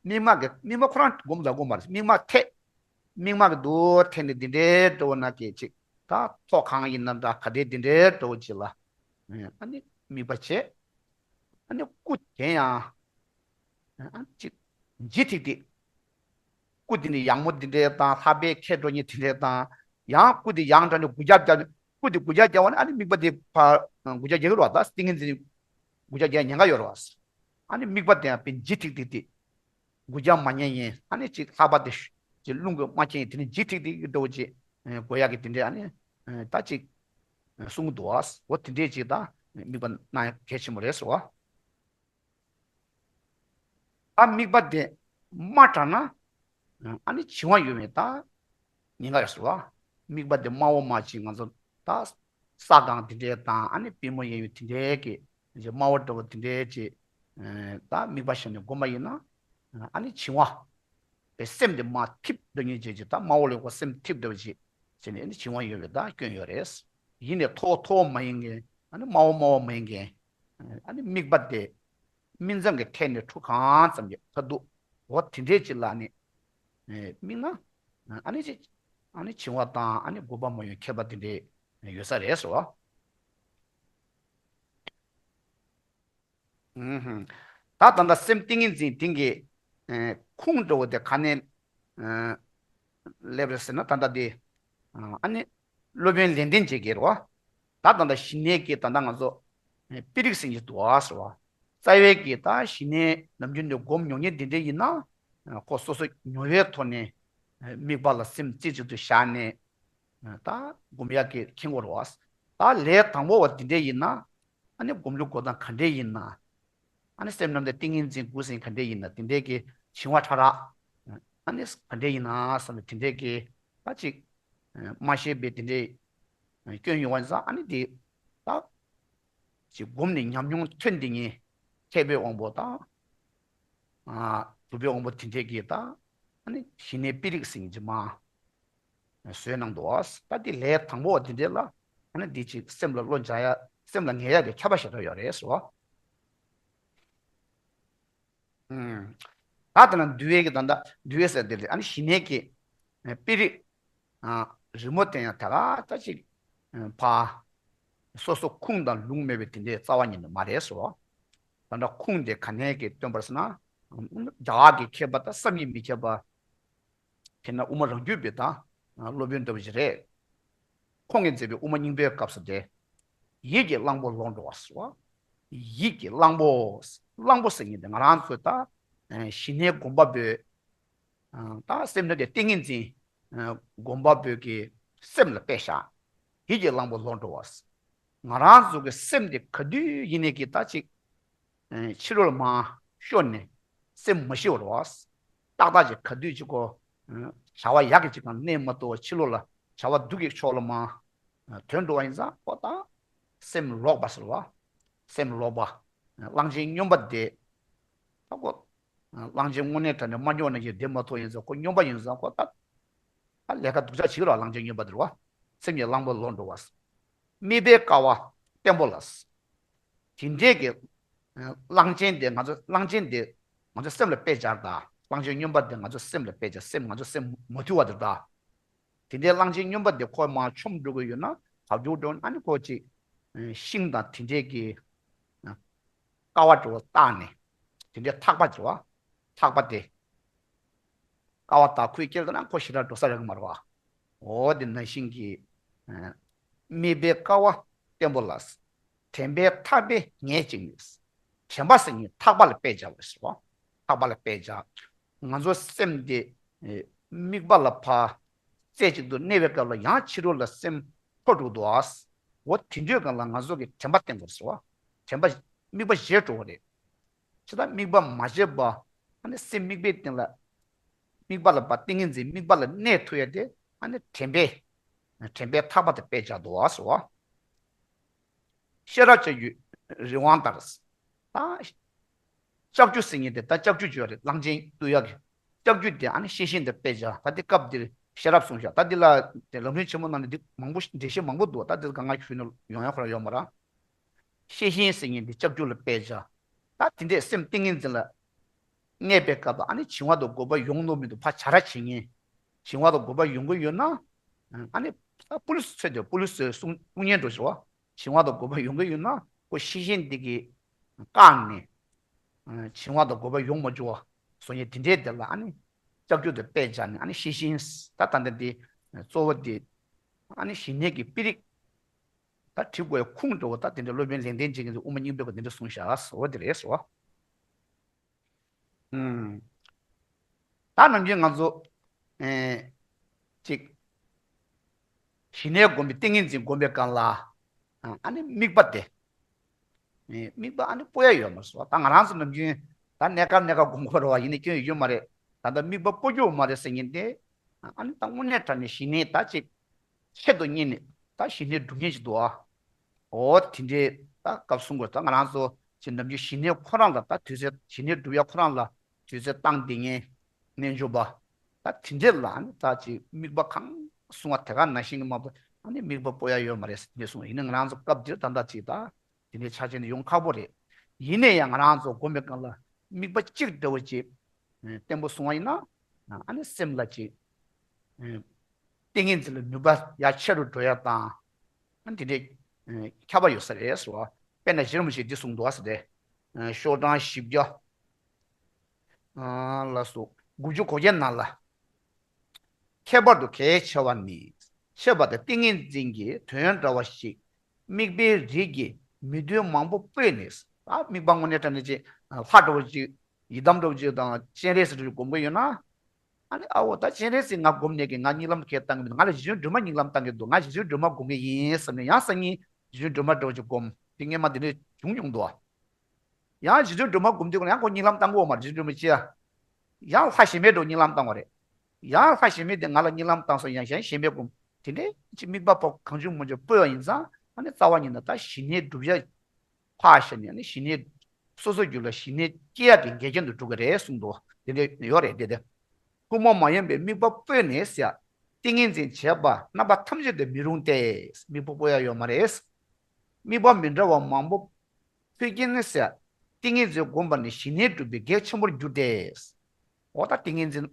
སྨིན་མ་གི་སྨིན་མ་ཁོ་རང་སྒོམ་ལ་སྒོམ་མ་རེད། སྨིན་མ་ཐད། སྨིན་མ་གི་རྡོ་ཐད་ནས་འདི་འདྲའི་འགྲོ་བ་ན་གི་ཅིག་ད་ཐོག་ཁང་ཡིན་ན་འདྲ་ག་འདྲའི་འདི་འདྲའི་འགྲོ་བ་ཅིག་ལ་ཨ་ནི་དམིགས་པ་བྱས། ཨ་ནི་སྐུ་དེ་ཡང་ཨ་ནི་ཅིག་ལྗིད་ཐིག་ཐིག་སྐུ་དེ་ནི་ཡང་མོ་དེ་འདྲའི་དང་ལྷག་པའི་ཁྱེར་འགྲོ་མཁན་དེ་འདྲའི་དང་། ཡང་སྐུ་དེ་ཡང་དྲགས་ནས་སྒུག་རྒྱབ་རྒྱབ་ནས་སྐུ་དེ་སྒུག་རྒྱབ་རྒྱབ་པ་ནི་ཨ་ནི་དམིགས་པ་དེ་ཕར་སྒུག་རྒྱབ་རྒྱག་གི་རེད་བ། ད་ཏིང་ངེ་འཛིན་སྒུག་རྒྱབ་རྒྱག་ཉེན་ཁ་ཡོད་རེད་བ། ཨ་ནི་དམིགས་པ་དེ་ཡང་དཔེ་ལྗིད་ཐིག་ཐིག་སྟེ། སྒུག་རྒྱབ་མ་ཉན་ཡིན་ཨ་ནི་ཅིག་ལྷག་པ་དེ་ཅིག་རླུང་གིས་མ་ཁྱེར་ཡིན་དེ་ནི་ལྗིད་ཐིག་ཐིག་གི་འགྲོ་བ་ཅིག་དགོས་ཡག་གི་དེ་འདྲའི་ཨ་ནི་ད་ཅིག་གསུང་གི་འདུག་བ། འོ་དེ་འདྲའི་ཅིག་ད་དམིགས་པ་གནང་ཡག་གལ་ཆེན་པོ་རེད་ཟེར་བ། ད་དམིགས་པ་དེ་དམའ་དྲགས་ན་ཨ་ནི་བྱིང་བ་ཡོད་མེད་ད་ཉེན་ཁ་ཡོད་ཟེར་བ། དམིགས་པ་དེ་དམའ་བོ་མ་ཅིག་ང་ཚོ་ད་ ས་སྒང་དེ་འདྲའི་དང་ཨ་ནི་པུས་མོ་གཡས་གཡོན་དེ་འདྲའི་གི་དམར་པོ་འདྲ་བོ་དེ་འདྲའི་ཅིག་ད་དམིགས་པ་བཞག་ནས་བསྒོམས་པ་ཡིན་ན་ཨ་ནི་བྱིང་བ། པའི་སེམས་དེ་མར་འཐིབས་འགྲོ་མཁན་ཅིག་ཅིག་ད་དམར་པོ་ལ་སེམས་འཐིབས་འགྲོ་བ་ཅིག་བྱས་ནས་ཨ་ནི་བྱིང་བ་ཡོད་པའི་ད་སྐྱོན་ཡོད་རེད། ཡིན་ནའི་མཐོ་བོ་མཐོ་བོ་མ་ཡིན་མཁན། ཨ་ནི་དམའ་བོ་དམའ་བོ་མ་ཡིན་མཁན། ཨ་ནི་དམིགས་པ་དེ་སྨིན་མཚམས་ཀྱི་ཐད་ནས་ཁྲུ་གང་ཙམ་གྱི་ཁ་ཐུག་འོ་དེ་འདྲའི་ཅིག་ལ་ནི་དམིགས་ན་ཨ་ནི་ཅིག་ཨ་ནི་བྱིང་བ་དང་ཨ་ནི་སྒོམ་པ་མ་ཡོང་ཁྱད་པར་དེ་འདྲའི་ཡོད་ས་རེད་ཟེར་བ། ཨུམ། ད་ད་ལྟ་སེམས་ཏིང་ངེ་འཛིན་དེང་གི་ཨེ་ཁུངས་འདྲ་བོ་དེ་ག་ནས་ཨེ་སླེབས་རེད་ཟེར་ན། ད་ལྟ་དེ་ཨ་ནི་སློབ་དཔོན་ལེགས་ལྡན་འབྱེད་ཀྱིས་རེད་བ། ད་ད་ལྟ་ཞི་གནས་ཀྱི་ད་ལྟ་ང་ཚོ་ཨེ་པི་རིག་ཟེར་གྱི་འདུག་བ་ཟེར་བ། རྩ་བའི་གི་ད་ཞི་གནས་ནམ་རྒྱུན་ནས་སྒོམ་མྱོང་མཁན་དེ་འདྲ་ཡིན་ན་ཁོ་སོ་སོ་མྱོང་བའི་ཐོག་ནས་ཨེ་དམིགས་པ་ལ་སེམས་རྩེ་གཅིག་ཏུ་བཞག་ནས་ད་སྒོམ་ཡག་གི་མཁྱེན་གྱི་རེད་བ། ད་ལས་དང་པོ་བ་དེ་འདྲ་ཡིན་ན། ཨ་ནི་སྒོམ་ལུགས་འགྲོ་སྟངས་ག་འདྲས་ཡིན་ན། ཨ་ནི་སེམས་རྣམ་དག་ཏིང་ངེ་འཛིན་དགུ་ཟེར་ག་འདྲས་ཡིན་ན་དེ་འདྲས་ཀྱི་བྱིང་བ་ཕྲ་རགས། ཨ་ནི་ག་འདྲས་ཡིན་ན་བསམ་ནས་དེ་འདྲས་ཀྱི་ད་ཅིག་མ་ཤེས་པའི་དེ་འདྲས་སྐྱོན་ཡོང་བ་ཡིན་ཙང་ཨ་ནི་དེ་ད་ཅིག་སྒོམ་ནས་ཉམས་མྱོང་ཐོན་དེ་ཉིད་མཁས་པའི་དབང་པོ་དང་། གྲུབ་པའི་དབང་པོ་དེ་འདྲས་ཀྱི་ད་ཨ་ནི་ཞི་གནས་པི་རིག་ཟེར་གྱི་མ། བཟོས་གནང་འདུག་ད་འདི་ལས་དང་པོ་བ་འདི་འདྲ་ལ་ཨ་ནི་འདི་ཅིག་སེམས་ལ་བློ་འཇགས་ཡ། སེམས་ལ་ངེས་ཡ་གི་ཁྱབ་པ་ཞེ་དྲག་ཡོད་རེད་ཟེར་བ། ཨུམ། ད་དེ་ན་འདུལ་བའི་གི་ད་ལྟ་འདུལ་བའི་ཟེར་དེ་རེད། ཨ་ནི་ཞི་གནས་ཀྱི་པི་རིག་རི་མོ་བསྟན་ཡ་ད་ག་ད་ཅིག་ཕ་སོ་སོ་ཁུངས་དང་ལུང་མེད་པའི་དེ་འདྲའི་རྩ་བ་ཉིད་ནས་མ་རེད་ཟེར་བ། ད་ལྟ་ཁུངས་དེ་ག་ནས་ཀྱི་སྟོན་པར་ཟེར་ན། རྒྱ་གར་གྱི་མཁས་པ་དང་བསམ་གྱིས་མི་ཁྱབ་པ། དེས་ན་དབུ་མ་རང་རྒྱུད་པའི་དང་སློབ་དཔོན་ལྟ་བུ་ཞིག་རེད། ཁོང་གིས་མཛད་པའི་དབུ་མ་སྙིང་པོའི་སྐབས་སུ་དེ། ཡིད་ཀྱི་གླང་པོ་ལོག་འགྲོ་བ་ཟེར་བ། ཡིད་ཀྱི་གླང་པོ། གླང་པོ་ཟེར་མཁན་དེ་ང་རང་ཚོའི་ད་ཞི་གནས་སྒོམ་པ་པོའི་ད་སེམས་ནི་དེ་ཏིང་ངེ་འཛིན་སྒོམ་པ་པོའི་གི་སེམས་ལ་དཔེ་བཞག་ཡིད་ཀྱི་གླང་པོ་ལོག་འགྲོ་བ། ང་རང་ཚོ་གི་སེམས་དེ་ག་དུས་ཡིན་ནའི་གི་ད་ཅིག་ཕྱི་ལོགས་ལ་མར་ཤོར་ནས་སེམས་མ་ཞི་བར་བ། ཏག་ཏག་ཅིག་ག་དུས་ཅིག་གོ་བྱ་བ་ཡག་གི་ཅིག་གང་གནས་མ་གཏོགས་ཕྱི་ལོགས་ལ་བྱ་བ་སྡུག་གི་ཕྱོགས་ལ་མར་དོན་འགྲོ་བ་ཡིན་ཙང་ཁོ་ད་སེམས་ལོག་པ་ཟེར་བ། སེམས་ལོག་པ། གླང་ཆེན་སྨྱོན་པ་དེ་ད་ཁོ་གླང་ཆེན་དངོས་གནས་དྲང་གནས་མ་སྨྱོ་ན་ཡང་བདེ་མ་ཐོག་ཡིན་ཙང་ཁོ་སྨྱོན་པ་ཡིན་ཙང་ཁོ་ད་ད་ལས་ཀ་སྡུག་ཅག་བྱེད་ཀྱི་རེད་བ། གླང་ཆེན་སྨྱོན་པ་དེ་རེད་བ། སེམས་ཀྱི་གླང་པོ་ལོག་འགྲོ་བ། དམིགས་པའི་ཀ་བ་བརྟན་པོ་ལ། དེ་འདྲས་ཀྱི་གླང་ཆེན་དེ་ང་ཚོ་གླང་ཆེན་དེ་ང་ཚོ་སེམས་ལ་དཔེ་སྦྱར་ད། གླང་ཆེན་སྨྱོན་པ་དེ་ང་ཚོ་སེམས་ལ་དཔེ་སྦྱར། སེམས་ང་ཚོ་སེམས་མ་ཐུལ་བ་དེ་ད། དེ་འདྲའི་གླང་ཆེན་སྨྱོན་པ་དེ་ཁོ་མར་མཆོངས་འགྲོ་གི་ཡོད་ན་ག་འགྲོ་འགྲོ་ན་ཨ་ནི་ཁོ་ཅིག་ཤིང་དང་དེ་འདྲས་ཀྱི་ཀ་བ་འགྲོ་བ་བཏགས་ནས་དེ་འདྲའི་ཐག་པ་འགྲོ་བ། ཐག་པ་དེ་ཀ་བ་དག་ཁུར་བསྐྱལ་ད་ན་ཁོ་ཞེ་དྲག་འགྲོ་ས་རེད་གི་མ་རེད་བ། འོ་དེ་ནང་བཞིན་གྱི་དམིགས་པའི་ཀ་བ་བརྟན་པོ་ལ། དྲན་པའི་ཐག་པས་ངེས་ཅིག་ནི། དྲན་པ་ཟེར་མཁན་ཐག་པ་ལ་དཔེ་སྦྱར་བ་ཟེར་བ། ཐག་པ་ལ་དཔེ་སྦྱར། ང་ཚོ་སེམས་དེ་དམིགས་པ་ལ་ཕར་རྩེ་གཅིག་ཏུ་གནས་པའི་སྐབས་ལ་ཡང་ཕྱི་རོལ་ལ་སེམས་འཕོ་འགྲོ་འདུག་ཨ། འོ་དེ་འདྲའི་སྒང་ལ་ང་ཚོ་གི་དྲན་པ་བསྟེན་དགོས་ཟེར་བ། དྲན་པ་དམིགས་པ་བཞི་འགྲོ་བ་རེད། ཇི་ལྟར་དམིགས་པ་མ་བརྗེད་པ། ཨ་ནི་སེམས་དམིགས་པའི་སྟེང་ལ། དམིགས་པ་ལ་ཕར་ཏིང་ངེ་འཛིན་དམིགས་པ་ལ་གནས་ཐུབ་ཡ་དེ་ཨ་ནི་དྲན་པའི། དྲན་པའི་ཐག་པ་དེ་དཔེ་བྱ་འདུག་ཨ་ཟེར་བ། ཤེས་རབ་ལྕགས་ཀྱུའི་རི་དབང་ལྟར། ད། ལྕགས་ཀྱུ་ཟེར་མཁན་དེ་ད་ལྕགས་ཀྱུ་བརྗོད་རེད། གླང་ཆེན་གཏུབ་ཡག་གི། ལྕགས་ཀྱུ་དེ་ཨ་ནི་ཤེས་བཞིན་དུ་དཔེ་བྱ། ད་དེ་སྐབས་འདིར་ཤེས་རབ་གསུངས་བཞག་ད་འདི་ལ་དེ་ལམ་རིམ་ཆེན་མོ་ནང་ནས་འདི་མང་པོ་འགྲེལ་བཤད་མང་པོ་འདུག་ད་འདི་གང་ག་ཞུས་ན་ཡོང་ཡག་ཁོ་རང་ཡོད་མ་རེད། ཤེས་བཞིན་ཟེར་མཁན་འདི་ལྕགས་ཀྱུ་ལ་དཔེ་བྱ། ད་དེ་འདྲས་སེམས་ཏིང་ངེ་འཛིན་ལ་གནས་པའི་སྐབས་ལ་ཨ་ནི་བྱིང་བ་དང་སྒོམ་པ་ཡོང་ནོ་མི་འདུག་ཕར་བྱ་ར་བྱེད་མཁན། བྱིང་བ་དང་སྒོམ་པ་ཡོང་གི་ཡོད་ན། ཨ་ནི་ད་པུ་ལི་སི་ཚོས་དེ་པུ་ལི་སི་ཚོས་གསུང་གསུང་ཉན་འགྲོ་ཞུ་བ། བྱིང་བ་དང་སྒོམ་པ་ཡོང་གི་ཡོད་ན་ཁོ་ཤེས་བཞིན་འདི་གིས་བཀག་ནས། བྱིང་བ་དང་སྒོམ་པ་ཡོང་མ་བཅུག་པ་བཟོ་མཁན་དེ་འདྲའི་དེ་ལ་ཨ་ནི་ལྕགས་ཀྱུ་དེ་དཔེ་བྱས་ནས་ཨ་ནི་ཤེས་བཞིན་ད་ད་འདི་འདི་གཙོ་བོ་དེ་ཨ་ནི་ཞི་གནས་ཀྱི་པི་རིག་ད་བྲི་དགོས་ཁུངས་འདྲ་བོ་ད་དེ་འདྲ་སློབ་དཔོན་ལེགས་ལྡན་འབྱེད་ཀྱི་དབུ་མ་སྙིང་པོའི་སྐོར་དེ་འདྲ་གསུངས་བཞག་ཟེར་བ་དེ་རེད་ཟེར་བ། ཨུམ། ད་ནམ་རྒྱུན་ང་ཚོ་ཨེ་ཅིག་ཞི་གནས་སྒོམ་པའི་ཏིང་ངེ་འཛིན་སྒོམ་པའི་སྒང་ལ་ཨ་ནི་དམིགས་པ་དེ། ཨེ་དམིགས་པ་ཨ་ནི་སྤོ་ཡ་ཡོད་མ་སོང་། ད་ང་རང་ཚོ་ནམ་རྒྱུན་ད་གནས་སྐབས་གནས་སྐབས་སྒོམ་དགོས་རེད་བ། ཡིན་ནའི་སྐྱོན་ཡོད་མ་རེད། ད་ལྟ་དམིགས་པ་སྤོ་རྒྱུ་མ་རེད་ཟེར་མཁན་དེ་ཨ་ནི་ད་དངོས་གནས་དྲང་གནས་ཞི་གནས་ད་ཅིག་ཆེད་དུ་གཉེར་ནས་ད་ཞི་གནས་སྒྲུབ་མཁན་ཞིག་འདུག་ཨ། འོ་དེ་འདྲའི་ད་སྐབས་གསུང་དགོས། ད་ང་རང་ཚོ་ཅིག་ནམ་རྒྱུན་ཞི་གནས་ཁོ་རང་ལ་ད་དུས་ཚོད་ཞི་གནས་སྒྲུབ་ཡ་ཁོ་རང་ལ་དུས་ཚོད་བཏང་བསྡད་མཁན་རྣལ་འབྱོར་པ་ད་དེ་འདྲས་ལ་ནི་ད་ཅིག་དམིགས་པ་གང་གསུང་བ་དེ་ག་ནང་བཞིན་གྱི་མ་གཏོགས་ཨ་ནི་དམིགས་པ་སྤོ་ཡ་ཡོད་མ་རེད་ཟེར་དེ་འདྲས་གསུངས། ཡིན་ན་ང་རང་ཚོ་སྐབས་འདིར་ད་ལྟ་ཅིག་ད་དེ་འདྲའི་ཆ་རྐྱེན་དེ་ཡོང་ཁག་པོ་རེད། ཡིན་ན་ཡང་ང་རང་ཚོ་སྒོམ་པའི་སྐབས་ལ་དམིགས་པ་གཅིག་འདྲ་བོ་ཅིག་བརྟན་པོ་བཟུང་བ་ཡིན་ན་ཨ་ནི་སེམས་ལ་ཅིག་ཏིང་ངེ་འཛིན་ལ་ནུས་པ་ཡར་ཆེ་རུ་འགྲོ་ཡ་དང་། ཨ་ནི་དེ་འདྲའི་ཁྱབ་པ་ཡོད་ས་རེད་ཟེར་བ། དཔེར་ན་རྗེ་རིན་པོ་ཆེས་འདི་གསུངས་འདུག་ཟེར་ཏེ། ཤོག་གྲངས་བཞི་བརྒྱ། ལ་སོགས་དགུ་བཅུ་གོ་བརྒྱད་ནང་ལ། ཁྱད་པར་དུ་གལ་ཆེ་བ་ནི། ཆེ་བ་དང་ཏིང་ངེ་འཛིན་གྱི་དོན་འདྲ་བ་ཞིག་དམིགས་པའི་རིགས་ཀྱི་མི་མཐུན་མང་པོ་སྤོས་ནས། ད་དམིགས་པ་དངོས་གནས་དྲང་གནས་ཅིག་ལྷ་འདྲ་བོ་ཅིག་ཡི་དམ་འདྲ་བོ་ཅིག་དང་སྤྱན་རས་གཟིགས་འདྲ་བོ་ཅིག་སྒོམ་གྱི་ཡོད་ན། ཨ་ནི་ཨ་འོ་ད་སྤྱན་རས་གཟིགས་ང་སྒོམ་ནས་ཀྱི་ང་གཉིད་ལམ་ཁས་བཏང་གི་མི་འདུག་ང་ལ་རྗེ་བཙུན་སྒྲོལ་མ་གཉིད་ལམ་བཏང་གི་འདུག་ང་རྗེ་བཙུན་སྒྲོལ་མ་སྒོམ་གི་ཡིན་བསམ་ནས་ཡང་སང་ཉིན་རྗེ་བཙུན་སྒྲོལ་མ་འདྲ་བོ་ཅིག་སྒོམ་དེ་སྔས་མ་དེ་འདྲ་བྱུང་མྱོང་འདུག་ཡང་རྗེ་བཙུན་སྒྲོལ་མ་སྒོམ་དུས་ཀྱང་ཡང་ཁོ་གཉིད་ལམ་བཏང་གི་ཡོད་མ་རེད། རྗེ་བཙུན་སྒྲོལ་མ་ཅི་ཡ། ཡང་ལྷ་གཞན་མའི་འགྲོ་གཉིད་ལམ་བཏང་བ་རེད། ཡང་ལྷ་གཞན་མའི་དེ་ང་ལ་གཉིད་ལམ་བཏང་སོང་ཡང་གཞན་གཞན་མའི་སྒོམ། དེ་འདྲའི་ཅི་དམིགས་པ་པོ་གང་བྱུང་མང་བྱུང་སྤོས་པ་ཡིན་ཙང་ཨ་ནི་རྩ་བ་ཉིད་ནས་ད་ཞི་གནས་སྒྲུབ་ཡ་ཕར་བཞག་ནས་ཨ་ནི་ཞི་གནས་སོ་སོའི་རྒྱུད་ལ་ཞི་གནས་སྐྱེ་ཡ་གི་འགལ་རྐྱེན་དུ་འགྲོ་གི་རེད་གསུངས་འདུག་དེ་འདྲ་ཡོད་རེད་དེ་དེ། ཐུན་མོང་མ་ཡིན་པའི་དམིགས་པ་སྤོས་ནས་ཟེར། ཏིང་ངེ་འཛིན་བྱེད་པ་རྣམ་པ་ཐམས་ཅད་དུ་མི་རུང་སྟེ། དམིགས་པ་སྤོ་ཡ་ཡོད་མ་རེད། དམིགས་པ་མི་འདྲ་བ་མང་པོ་ཕུད་ཀྱིན་ནི་ཟེར། ཏིང་ངེ་འཛིན་བསྒོམས་པ་ནི་ཞི་གནས་སྒྲུབ་པའི་གེགས་ཆེན་པོར་འགྱུར་ཏེ། འོ་ད་ཏིང་ངེ་འཛིན།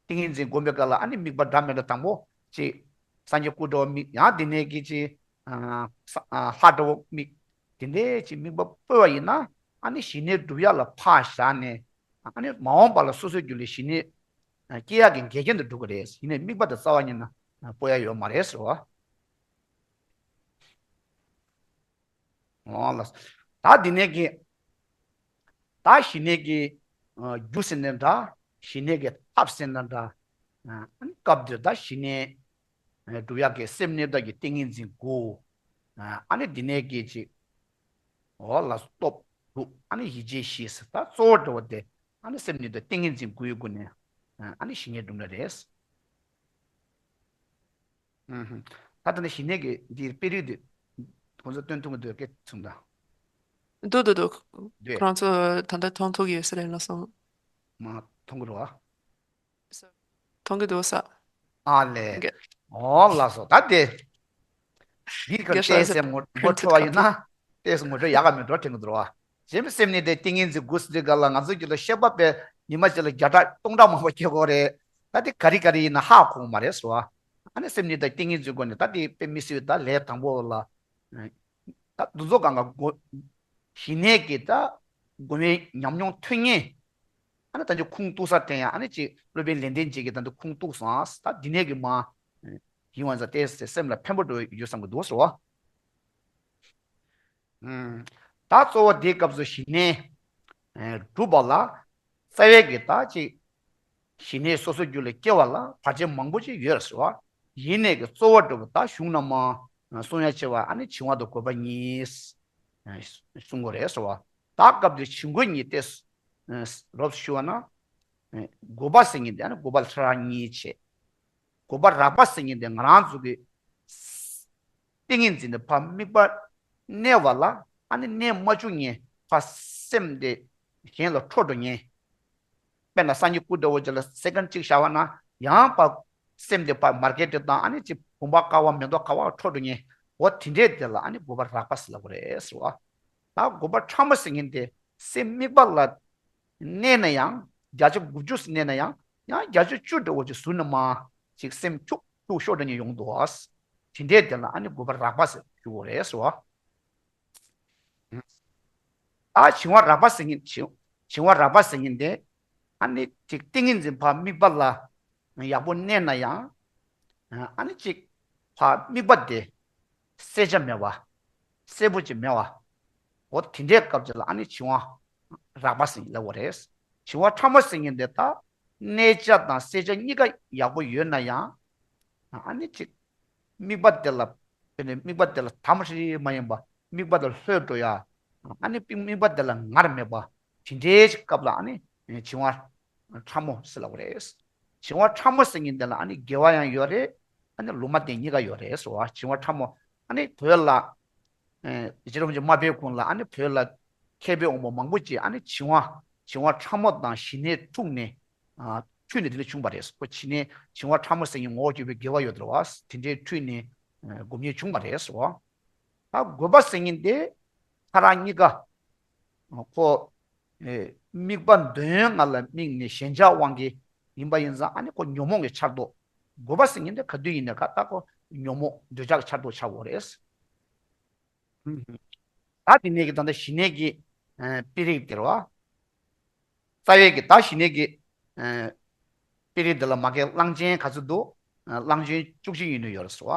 ཏིང་ངེ་འཛིན་བསྒོམས་པའི་སྐབས་ལ་ཨ་ནི་དམིགས་པ་འདྲ་མི་འདྲ་དང་པོ་ཅིག་སངས་རྒྱས་སྐུ་འདྲ་བ་དམིགས། ཡང་དེ་ནས་ཀྱི་ཅིག་ལྷ་འདྲ་བོ་དམིགས། དེ་འདྲའི་ཅིག་དམིགས་པ་སྤོས་པ་ཡིན་ན་ཨ་ནི་ཞི་གནས་སྒྲུབ་ཡ་ལ་ཕར་བཞག་ནས་ཨ་ནི་མ་འོངས་པ་ལ་སོ་སོའི་རྒྱུད་ལ་ཞི་གནས་སྐྱེ་ཡ་གི་འགལ་རྐྱེན་དུ་འགྲོ་གི་རེད། ཡིན་ནའི་དམིགས་པ་དེ་རྩ་བ་ཉིད་ནས་སྤོ་ཡ་ཡོད་མ་རེད་ཟེར་བ། འོ་ལགས། ད་འདི་ནས་ཀྱི། ད་ཞི་གནས་ཀྱི་རྒྱུ་ཟེར་ན་འདྲ། ཞི་གནས་ཀྱི་ཐབས་ཟེར་ན་འདྲ། སྐབས་འདིར་ད་ཞི་གནས་སྒྲུབ་ཡག་གི་སེམས་གནས་ལྡན་གྱི་ཏིང་ངེ་འཛིན་དགུ། ཨ་ནི་འདི་ནས་ཀྱི་ཅིག་འོ་ལགས་སོ། སྟོབས་དྲུག་ཨ་ནི་ཡིད་བྱེད་བཞི་ཟེར། ད་གཙོ་བོ་འདྲ་བོ་དེ་ཨ་ནི་སེམས་གནས་ལྡན་ཏིང་ངེ་འཛིན་དགུའི་སྒོ་ནས་ཨ་ནི་ཞི་གནས་སྒྲུབ་ན་རེད། ཨུ་ཧུ། ད་ལྟ་ནི་ཞི་གནས་ཀྱི་འདིའི་དཔེ་རིས་འདི་ཁོང་ཚོ་སྟོན་ཐུབ་ཀྱི་འདུག་སྐད་ཚུམ་དང་། འདུག་འདུག་འདུག་འདུག་ཁོ་རང་ཚོ་ད་ལྟ་མཐོང་ཐུབ་ཀྱི་ཡོད་ས་རེད་ལགས་སོ། མ་མཐོང་གི་རེད་བ། མཐོང་གི་འདུག་ས། ཨ་ལས། འོ་ལགས་སོ། ད་དེ། འདི་ག་རྒྱལ་སྲས་ཏོག་ཙམ་ངོ་ངོ་འཕྲོད་པ་ཡིན་ན་ཏོག་ཙམ་ངོ་འཕྲོད་ཡག་ག་མེད་འགྲོ་དྲན་གྱི་འདུག་བ། གཞན་པའི་སེམས་གནས་ལྡན་ཏིང་ངེ་འཛིན་དགུ་ཟེར་དུས་ག་ལ་ང་ཚོའི་རྒྱུད་ལ་བཤད་པ་པས་ཉི་མ་གཅིག་ལ་བརྒྱ་ཕྲག་སྟོང་ཕྲག་མང་པོ་སྐྱེ་དགོས་རེད། ད་དེ་ག་རེ་ག་རེ་ཡིན་ན་ཧ་གོ་གི་མ་རེད་ཟེར་བ། ཨ་ནི་སེམས་གནས་ལྡན་ཏིང་ངེ་འཛིན་སྒོ་ནས་ད་དེ་དཔེ་མི་སྲིད་པའི་ད་ལས་དང་པོ་ལ། ད་འདི་ཚོ་གང་ག་སྒོ། ཞི་གནས་ཀྱི་ད་སྒོམ་པའི་ཉམས་མྱོང་ཐོན་མཁན། ཨ་ནི་ད་ཅི་ཁུངས་གཏུགས་ས་དྲན་ཡ། ཨ་ནི་ཅིག་སློབ་དཔོན་ལེགས་ལྡན་འབྱེད་ཀྱིས་ད་འདི་ཁུངས་གཏུགས་སོང་། ད་འདི་ནས་ཀྱི་མ། ཡིན་བ་ཟ་ཏེ་སེམས་ལ་ཕན་པོ་འགྲོ་ཡོད་བསམ་གྱི་འདུག་ཟེར་བ། ད་གཙོ་བོ་དེའི་སྐབས་སུ་ཞི་གནས་སྒྲུབ་པ་ལ་རྩ་བའི་གི་ད་ཅིག་ཞི་གནས་སོ་སོའི་རྒྱུད་ལ་སྐྱེ་བ་ལ་བར་ཆད་མང་པོ་ཅིག་ཡོད་ཟེར་བ། ཡིན་ནས་ཀྱི་གཙོ་བོ་འགྲུབ་པ་ད་གཞུང་ན་མ་གསུང་ཡ་ཆེ་བ་ཨ་ནི་བྱིང་བ་དང་རྒོད་པ་གཉིས་གསུང་དགོས་རེད་ཟེར་བ། ད་སྐབས་དེ་བྱིང་རྒོད་གཉིས་ཏེ་རོབ་ཞུ་བ་ན། རྒོད་པ་ཟེར་མཁན་དེ་ཨ་ནི་རྒོད་པ་ལྷ་རང་གཉིས་བྱས། རྒོད་པ་རགས་པ་ཟེར་མཁན་དེ་ང་རང་ཚོ་གི་ཏིང་ངེ་འཛིན་དེ་ཕར་དམིགས་པ་གནས་པ་ལ་ཨ་ནི་གནས་མ་བཅུག་མཁན་ཕར་སེམས་དེ་གཞན་ལ་འཕྲོ་འགྲོ་མཁན། དཔེར་ན་སངས་རྒྱས་སྐུ་འདྲ་བོ་ཅིག་ལ་སེ་ཀན་གཅིག་བཞག་པ་ན་ཡང་ཕར་སེམས་དེ་ཕར་མར་གད་དེ་དང་ཨ་ནི་ཅིག་བུམ་པ་དཀར་བ་མེ་ཏོག་དཀར་བ་འཕྲོ་འགྲོ་མཁན། འོ་དེ་འདྲས་དེ་ལ་ཨ་ནི་རྒོད་པ་རགས་པ་ཟེར་ལབ་དགོས་རེད་ཟེར་བ། ད་རྒོད་པ་ཕྲ་མོ་ཟེར་མཁན་དེ་སེམས་དམིགས་པ་ལ་གནས་ན་ཡང་བརྒྱ་ཆ་དགུ་བཅུ་ཟེར་གནས་ན་ཡང་ཡང་བརྒྱ་ཆ་བཅུ་འདྲ་བོ་ཅིག་ཟུར་ནས་མར་ཅིག་སེམས་འཁྱུག་འཁྱུག་ཤོར་འདྲ་མཉམ་ཡོང་འདུག་བ། དེ་འདྲས་དེ་ལ་ཨ་ནི་རྒོད་པ་རགས་པ་ཟེར་ཞུ་དགོས་རེད་ཟེར་བ། ད་བྱིང་བ་རགས་པ་ཟེར་མཁན་བྱིང་བྱིང་བ་རགས་པ་ཟེར་མཁན་དེ་ཨ་ནི་ཅིག་ཏིང་ངེ་འཛིན་ཕར་དམིགས་པ་ལ་ཡག་པོ་གནས་ན་ཡང་ཨ་ནི་ཅིག་ཕར་དམིགས་པ་དེ་གསལ་ཆ་མེད་པ། གསལ་པོ་ཅིག་མེད་པ། འོ་དེ་འདྲའི་སྐབས་ཅིག་ལ་ཨ་ནི་བྱིང་བ་རགས་པ་ཟེར་ལབ་དགོས་རེད། བྱིང་བ་ཕྲ་མོ་ཟེར་མཁན་དེ་ད་གནས་ཆ་དང་གསལ་ཆ་གཉིས་ཀ་ཡག་པོ་ཡོད་ན་ཡང་ཨ་ནི་ཅིག་དམིགས་པ་དེ་ལ། དེ་ནས་དམིགས་པ་དེ་ལ་དམ་རིགས་མ་ཡིན་པ། དམིགས་པ་དེ་ལ་ལྷོད་འགྲོ་ཡ། ཨ་ནི་དམིགས་པ་དེ་ལ་ངར་མེད་པ། དེ་འདྲའི་སྐབས་ལ་ཨ་ནི་བྱིང་བ་ཕྲ་མོ་ཟེར་ལབ་དགོས་རེད། བྱིང་བ་ཕྲ་མོ་ཟེར་མཁན་དེ་ལ་ཨ་ནི་དགེ་བ་ཡང་ཡོད་རེད། ཨ་ནི་ལུང་མ་བསྟན་གཉིས་ཀ་ཡོད་རེད་ཟེར་བ། བྱིང་བ་ཕྲ་མོ་ཨ་ནི་བོད་ལ་ རྗེ་རིན་པོ་ཆེ་མ་ཕེབས་གོང་ལ་ཨ་ནི་བོད་ལ་མཁས་པའི་དབང་པོ་མང་པོ་ཅིག་ཨ་ནི་བྱིང་བ་བྱིང་བ་ཕྲ་མོ་དང་ཞི་གནས་འཁྲུགས་ནས་འཁྲུལ་ནས་དེ་ལས་བྱུང་བ་རེད། ཁོ་བྱིང་ནས་བྱིང་བ་ཕྲ་མོ་ཟེར་མཁན་ངོ་བོ་གཅིག་པའི་དགེ་བ་ཡོད་དོ་བ། དེ་འདྲའི་འཁྲུལ་ནས་སྒོམ་ཉེས་བྱུང་བ་རེད་ཟེར་བ། ད་དགོས་པ་ཟེར་མཁན་དེ་ཁ་རག་གཉིས་ཀ་ཁོ་དམིགས་པ་འདོད་ཡོན་ལྔ་ལ་དམིགས་ནས་ཞེན་ཆགས་དབང་གིས་ཡིན་པ་ཡིན་ཙང་ཨ་ནི་ཁོ་ཉོན་མོངས་ཀྱི་ཆར་གཏོགས། དགོས་པ་ཟེར་མཁན་དེ་ག་དུས་ཡིན་ནའི་ག་ད་ཁོ་ཉོན་མོངས་འདོད་ཆགས་ཀྱི་ཆར་གཏོགས་ཆགས་དགོས་རེད། ད་དེ་ནས་ཀྱི་ད་ལྟ་ཞི་གནས་ཀྱི་དཔེ་རིགས་དེ་རེད་བ། རྩ་བའི་གི་ད་ཞི་གནས་ཀྱི་དཔེ་རིགས་འདི་ལ་མ་གི་གླང་ཆེན་ག་ཚོད་འདུག་གླང་ཆེན་བཅུ་གཅིག་ཡིན་ནི་ཡོད་རེད་ཟེར་བ།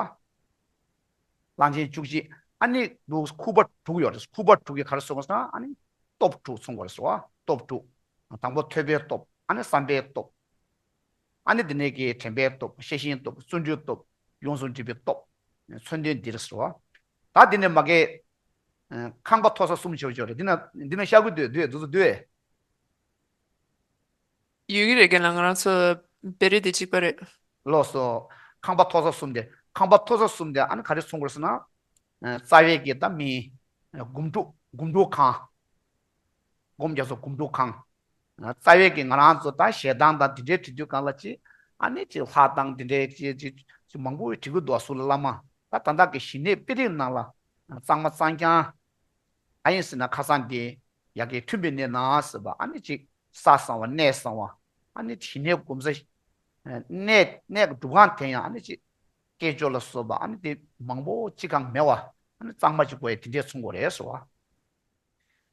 གླང་ཆེན་བཅུ་གཅིག་ཨ་ནི་འདུག་ཁུག་པ་དྲུག་ཡོད་རེད། ཁུག་པ་དྲུག་གི་ག་རེ་གསུངས་པ་ཟེར་ན་ཨ་ནི་སྟོབས་དྲུག་གསུངས་པ་རེད་ཟེར་བ། སྟོབས་དྲུག་དང་པོ་ཐོས་པའི་སྟོབས། ཨ་ནི་བསམ་པའི་སྟོབས། ཨ་ནི་དེ་ནས་ཀྱི་དྲན་པའི་སྟོབས། ཤེས་བཞིན་སྟོབས། བརྩོན་འགྲུས་སྟོབས། ཡོངས་སུ་འདྲིས་པའི་སྟོབས། མཚོན་དོན་འདི་རེད་ཟེར་བ། ད་དེ་ནས་མ་གི་ཁང་པ་མཐོ་ས་གསུམ་བྱེད་ཆོག་རེད། འདི་ན་འདི་ན་ཤར་གི་འདུག་འདུག་འདུག་འདུག་ཡོད་ཀྱི་རེད། རྒན་ལགས་ང་རང་ཚོ་བེ་རི་དེ་གཅིག་པ་རེད། ལགས་སོ། ཁང་པ་མཐོ་ས་གསུམ་དེ་ཁང་པ་མཐོ་ས་གསུམ་དེ་ཨ་ནི་ག་རེ་མཚོན་དགོས་ཟེར་ན། རྩ་བའི་གི་ད་མི་སྒོམ་སྒྲུབ་སྒོམ་སྒྲུབ་ཁང་། སྒོམ་རྒྱག་ས་སྒོམ་སྒྲུབ་ཁང་། རྩ་བའི་གི་ང་རང་ཚོ་ད་ཞལ་ཐང་དང་དེ་འདྲའི་བྲིས་དུས་གང་ལ་ཅི་ཨ་ནི་ཅི་ལྷ་དང་དེ་འདྲའི་ཅི་ཅི་ཅི་མང་པོ་བྲིས་གི་འདུག་སུ་ལ་བླ་མ་ད་ད་ལྟ་གི་ཞི་གནས་དཔེ་རིང་ནང་ལ་གཙང་མ་གཙང་རྐྱང་ཨ་ཡིན་ཟེར་ན་ཁ་སང་དེ་ཡ་གི་མཐུན་པའི་གནས་ན་ཟེར་བ། ཨ་ནི་ཅིག་ས་གསང་བ་གནས་གསང་བ། ཨ་ནི་ཞི་གནས་སྒོམ་ས་གནས་གནས་སྒྲུབ་ཁང་དེ་ཡང་ཨ་ནི་ཅིག་སྐད་ཅོར་ལ་སོགས་པ་ཨ་ནི་དེ་མང་པོ་ཅི་གང་མེད་བ། ཨ་ནི་གཙང་མ་ཅིག་དགོས་ཡ་དེ་འདྲས་མཚོན་དགོས་རེད་ཟེར་བ།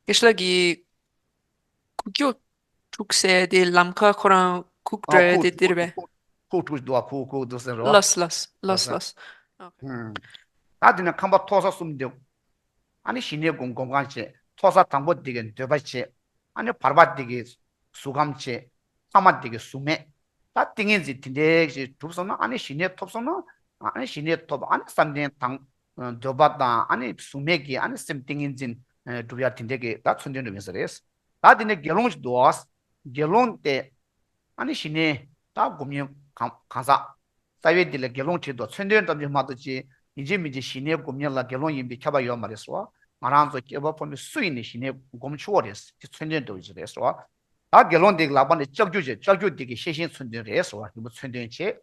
དགེ་བཤེས་ལགས་ཀྱིས་ཁུག་ཀྱོག་དྲུག་ཟེར་དེ་ལམ་ཁ་ཁོ་རང་ཁུག་ཨ་འགྲོ་ཡ་ཁུག་དེ་འདིར་བས། ཁུག་ཁུག་དྲུག་འདུག་ཨ། ཁུག་ཁུག་འདུག་ཟེར་རོ། ལགས་ལགས་ལགས་ལགས། ཨ་ད་དེ་ནས་ཁང་པ་མཐོ་ས་གསུམ་དེ། ཨ་ནི་ཞི་གནས་སྒོམ་སྒོམ་ཁང་བྱས། མཐོ་ས་དང་པོ་དེ་གའི་འདོད་པ་བྱས། ཨ་ནི་བར་པ་དེ་གའི་གཟུགས་ཁམས་བྱས། ཐ་མ་དེ་གའི་གཟུགས་མེད། ད་ཏིང་ངེ་འཛིན་དེ་འདྲའི་ཞིག་གྲུབ་སོང་ན་ཨ་ནི་ཞི་གནས་ཐོབ་སོང་ན་ཨ་ནི་ཞི་གནས་ཐོབ། ཨ་ནི་བསམ་གཏན་དང་འདོད་པ་དང་ཨ་ནི་གཟུགས་མེད་ཀྱི་ཨ་ནི་སེམས་ཏིང་ངེ་འཛིན་གྲུབ་ཡ་དེ་འདྲའི་གི་ད་མཚོན་དོན་འགྲུབ་ཡིན་ས་རེད། ད་དེ་ནས་དགེ་སློང་ཞིག་འདུག་ཨ། དགེ་སློང་དེ་ཨ་ནི་ཞི་གནས་ད་སྒོམ་ཉན་གང་གང་ཟག་རྩ་བའི་དེ་ལ་དགེ་སློང་བྲིས་འདུག་མཚོན་དོན་ཙམ་ཞིག་མ་གཏོགས་ཅི་ཡིན་གཅིག་མིན་གཅིག་ཞི་གནས་སྒོམ་ཉན་ལ་དགེ་སློང་ཡིན་པའི་ཁྱབ་པ་ཡོད་མ་རེད་ཟེར་བ། ང་རང་ཚོ་སྐྱེ་བ་ཕོ་མོ་སུ་ཡིན་ནའི་ཞི་གནས་སྒོམ་ཆོག་རེད། དེ་མཚོན་དོན་འདུག་ཅི་རེད་ཟེར་བ། ད་དགེ་སློང་དེ་གི་ལག་པ་ནས་ལྕགས་ཀྱུ་བྱས། ལྕགས་ཀྱུ་དེ་གི་ཤེས་བཞིན་མཚོན་དོན་རེད་ཟེར་བ། རིང་པོ་མཚོན་དོན་བྱས།